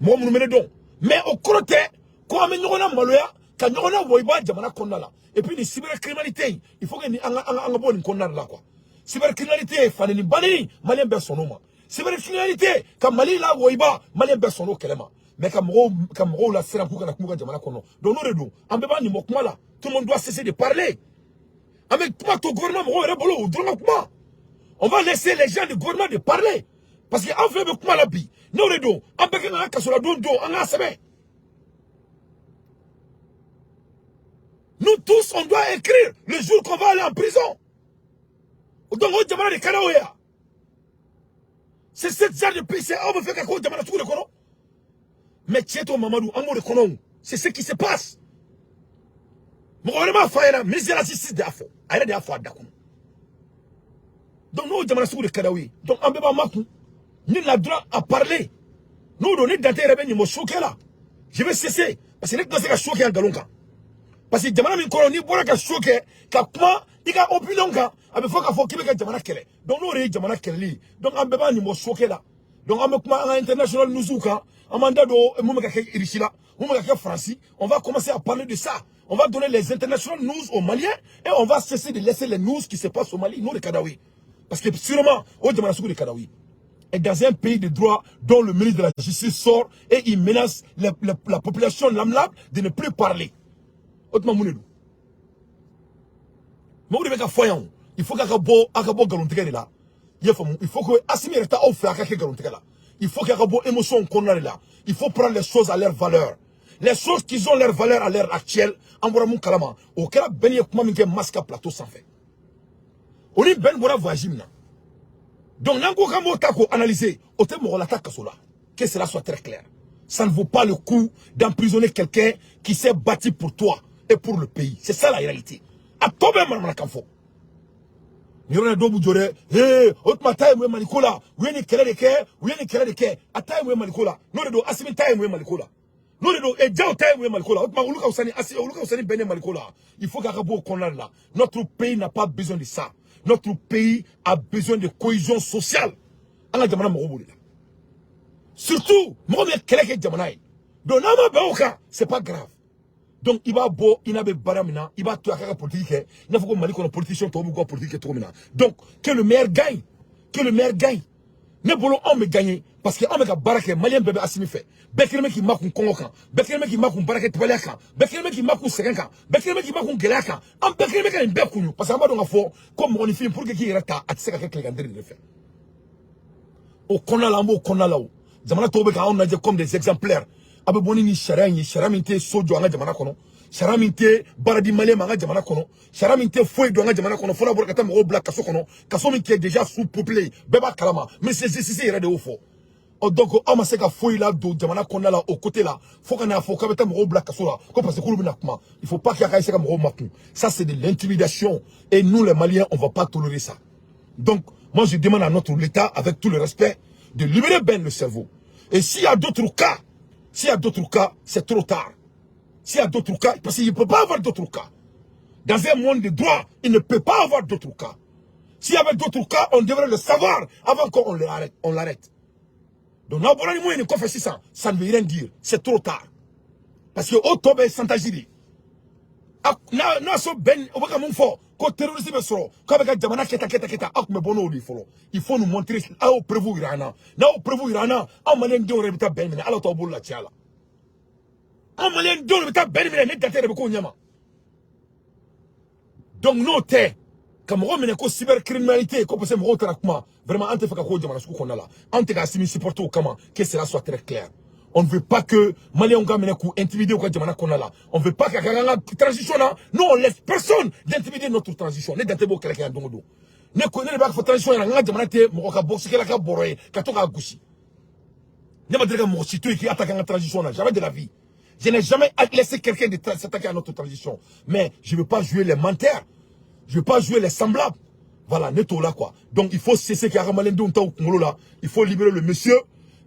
mɔgɔ minnu bɛ ne dɔn, mais o kɔrɔ tɛ ko an bɛ ɲɔgɔn na maloya ka ɲɔgɔn na wɔyiba jamana kɔnɔna la. Et puis nin cybercriminalité in, il faut que ni an ka bɔ nin kɔnɔna de la quoi. Cybercriminalité, faneni banni, maliyɛn bɛɛ sɔnn'o ma. Cybercriminalité ka Mali la wɔyiba, maliyɛn bɛɛ sɔnn'o kɛlɛ ma. Mais ka mɔgɔw la siran k'u kana kuma u ka jamana kɔnɔ, donc n'o de don, an bɛɛ b'a nin bɔ kuma la. Tout le monde doit cesser de parler. An bɛ kuma to gouvernement mɔgɔw yɛrɛ bolo, o dɔrɔn ka kuma. On va laisser les gens du gouvernement de parler, parce que an fɛn bɛ kuma la bi, n'o de don, an bɛɛ kan ka kasoladon don, an k'a sɛbɛn. Nous tous, on doit écrire le jour qu'on va aller en prison. Donc o jamana de ka d'aw ye yan? C'est cette genre de pays, c'est aw bɛ fɛ ka k'o jamana sugu de kɔnɔ. Mais tiɲɛ to Mamadu, an b'o de kɔnɔ o. C'est ce qui se passe. Mɔgɔ wɛrɛ m'a fɔ a ɲɛna, ministre de la justice de y'a fɔ, a yɛrɛ de y'a fɔ a da kɔnɔ. Donc n'o jamana sugu de ka d'aw ye, donc an bɛɛ b'an makun. Nul n'a droit à parler. N'o don, ni Dante yɛrɛ bɛ ɲinbɔ so kɛ la, je vais cesser, parce que ne tɛna se ka so kɛ yan nkalon kan. Parce que jamana min kɔnɔ, n'i bɔra ka so kɛ ka kuma i ka opinion kan, a bɛ fɔ k'a fɔ k'i bɛ ka jamana kɛlɛ. Donc n'o de ye jamana kɛlɛli ye, donc an bɛɛ b'an ɲinbɔ so kɛ la. Donc an bɛ kuma an ka international news kan, an b'an da don mun bɛ ka kɛ Russie la, mun bɛ ka kɛ Faransi. On va commencer à parler de ça. On va donner les international news aux Maliens et on va cesser de laisser les news qui se passent au Mali. N'o de ka d'aw ye, parce que sûrement o jamana sugu de ka d'aw ye. Et dans un pays de droit dont le ministre de la Justice sort et il menace la population lambda de ne plus parler. O tuma mun de don? Mɔgɔw de bɛ ka fɔ yan o. Il faut k'a ka bɔ, a ka bɔ nkalontigɛ de la. I y'a faamu? Il faut que Assimi yɛrɛ taa aw fɛ, a ka kɛ nkalontigɛ la. Il faut k'a ka bɔ émotion kɔnɔna de la. Il faut prendre les choses à leur valeur. Les choses qui ont leur valeur à l'heure actuelle, an bɔra mun kalama, o kɛra Ben ye kuma min kɛ Maska plateau sanfɛ. O ni Ben bɔra voyage min na. Donc n'an ko k'an b'o ta k'o analyser, o tɛ mɔgɔ la ta kaso la. Que cela soit très clair. Ça ne vaut pas le coup d'emprisonner quelqu'un qui s'est battu pour toi et pour le pays. C'est ça la réalité. A tɔ bɛɛ manamanakan fɔ. Nin yɔrɔ in na dɔw b'u jɔ dɛ, ee, o tuma ta ye mun ye Maliko la? U ye nin kɛlɛ de kɛ, u ye nin kɛlɛ de kɛ. A ta ye mun ye Maliko la? N'o de don, Asimi ta ye mun ye Maliko la? N'o de don, e Jaw ta ye mun ye Maliko la? O tuma olu ka fisa ni Asimi, olu ka fisa ni Ben ye Maliko la. Il faut k'a ka bɔ o kɔnɔna de la. Notre pays n'a pas besoin de ça. Notre pays a besoin de cohésion sociale. An ka jamana mago b'o de la. Surtout mɔgɔ min ye kɛlɛ kɛ jamana ye. Donc n'an ma bɛn o kan, c'est pas grave. Donc i b'a bɔ i n'a bɛ baara min na, i b'a to a ka politique kɛ, i n'a fɔ ko Mali kɔnɔ politicien tɔw b'u ka politique kɛ cogo min na. Donc que le meilleur gagne, que le meilleur gagne. Ne bolo, anw bɛ gagner parce que anw bɛ ka baara kɛ. Maliyɛn bɛɛ bɛ Asimi fɛ. Bɛɛ kelen bɛ k'i makun kɔngɔ kan, bɛɛ kelen bɛ k'i makun baarakɛbaliya kan, bɛɛ kelen bɛ k'i makun sɛgɛn kan, bɛɛ kelen bɛ k'i makun gɛlɛya kan. An bɛɛ kelen bɛ ka nin bɛɛ kuɲu parce que an b'a dɔn k'a fɔ ko mɔgɔninfin, pour que k'i yɛrɛ ta, a tɛ se ka kɛ tilegan de fɛ. O kɔnɔna la, an b'o kɔnɔna la. O jamana tɔw bɛ k'anw lajɛ comme des exemplaires. A bɛ bɔ ni nin sariya in ye, sariya min tɛ so jɔ an ka jamana kɔnɔ, sariya min tɛ baara di maliyɛn ma an ka jamana kɔnɔ, sariya min tɛ foyi don an ka jamana kɔnɔ, fo n'a bɔra ka taa mɔgɔw bila kaso kɔnɔ, kaso min kɛ déjà sous-peuplé, bɛɛ b'a kalama. Ministre justice yɛrɛ de y'o fɔ. Ɔ, donc aw ma se ka foyi la don jamana kɔnɔna la o côté la, fo ka n'a fɔ k'a bɛ taa mɔgɔw bila kaso la ko parce que k'olu bɛna kuma. Il faut pas qu'il y ait ka mɔgɔw makun. Ça, c'est de l'intimidation et nous les Maliens, on va pas tolérer ça. Donc moi, je demande à notre l'État, avec tout le respect, de libérer Ben le cerveau. Et s'il y a d'autres cas, s'il y a d'autres cas, c'est trop tard. S'il y a d'autres cas, parce qu'il ne peut pas avoir d'autres cas. Dans un monde de droit, il ne peut pas avoir d'autres cas. S'il y avait d'autres cas, on devrait le savoir avant qu'on l'arrête. On l'arrête. Donc, n'a bɔra ni mun ye nin kɔfɛ sisan, ça ne veut rien dire. C'est trop tard. Parce que o tɔ bɛɛ ye chantage de ye. N'a y'a sɔrɔ Ben o bɛ ka mun fɔ ko terroriste bɛ sɔrɔ k'a bɛ ka jamana kɛta kɛta kɛta, aw tun bɛ bɔ n'o de ye fɔlɔ. Il faut nous montrer, aw y'o preuve yira an na. N'a y'o preuve yira an na, anw maliyɛn denw yɛrɛ bɛ taa Ben minɛ, ala t'aw bolo la cɛya la. Anw maliyɛn denw de bɛ taa Ben minɛ, ne dantɛ de bɛ k'o ɲɛma. Donc n'o tɛ ka mɔgɔ minɛ ko cybercriminalité, ko parce que mɔgɔw taara kuma, vraiment, an tɛ fɛ ka k'o jamana sugu kɔnɔna la. An tɛ ka Asimi supporter o kama. Que cela soit très clair. On ne veut pas que Maliens ka minɛ k'u intimider u ka jamana kɔnɔna la. On ne veut pas ka an ka transition na. Nous, on laisse personne d'intimider notre transition. Ne dantɛ b'o kɛlɛ kɛ yan don o don. Ne ko ne de b'a fɔ transition ɲɛna, n ka jamana tɛ mɔgɔ ka bɔsikɛla ka bɔrɔ ye ka to k'a gosi. Ne ma deli ka mɔgɔ si to yen k'i attaquer an ka transition na. Jamais de la vie. Je n'ai jamais laissé quelqu'un de s'attaquer à notre transition. Mais je ne veux pas jouer les menteurs. Je ne veux pas jouer les semblables. Voilà, ne t'o la quoi. Donc il faut cesser k'a ka maliyɛndenw ta u kunkolo la. Il faut libérer le monsieur.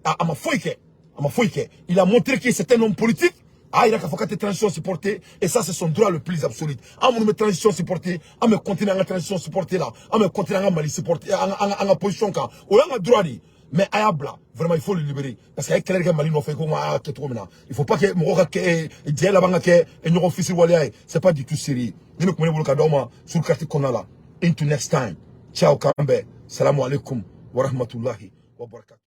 A ma foyi kɛ. A ma foyi kɛ. Il a montré que c'est un homme politique. Ah, il a qu'à faire transition supporter. Et ça, c'est son droit le plus absolu. An minnu bɛ transition supporter, an bɛ continuer an ka transition supporter la. An bɛ continuer an ka Mali supporter, an ka position kan. O y'an ka droit de ye. Mais a y'a bila, vraiment, il faut le libérer. Parce que a ye kɛlɛ kɛ Mali nɔfɛ ko a y'a kɛ cogo min na. Il faut pas que mɔgɔw ka kɛ jɛ laban ka kɛ ɲɔgɔn fisiriwaleya ye. C'est pas du tout sérieux. Ne bɛ kuma ne bolo ka d'aw ma sur carte kɔnɔna la. Into next time. Ciao, k'an bɛn. Salamu alaikum wa rahmatullahi wa barakatuh.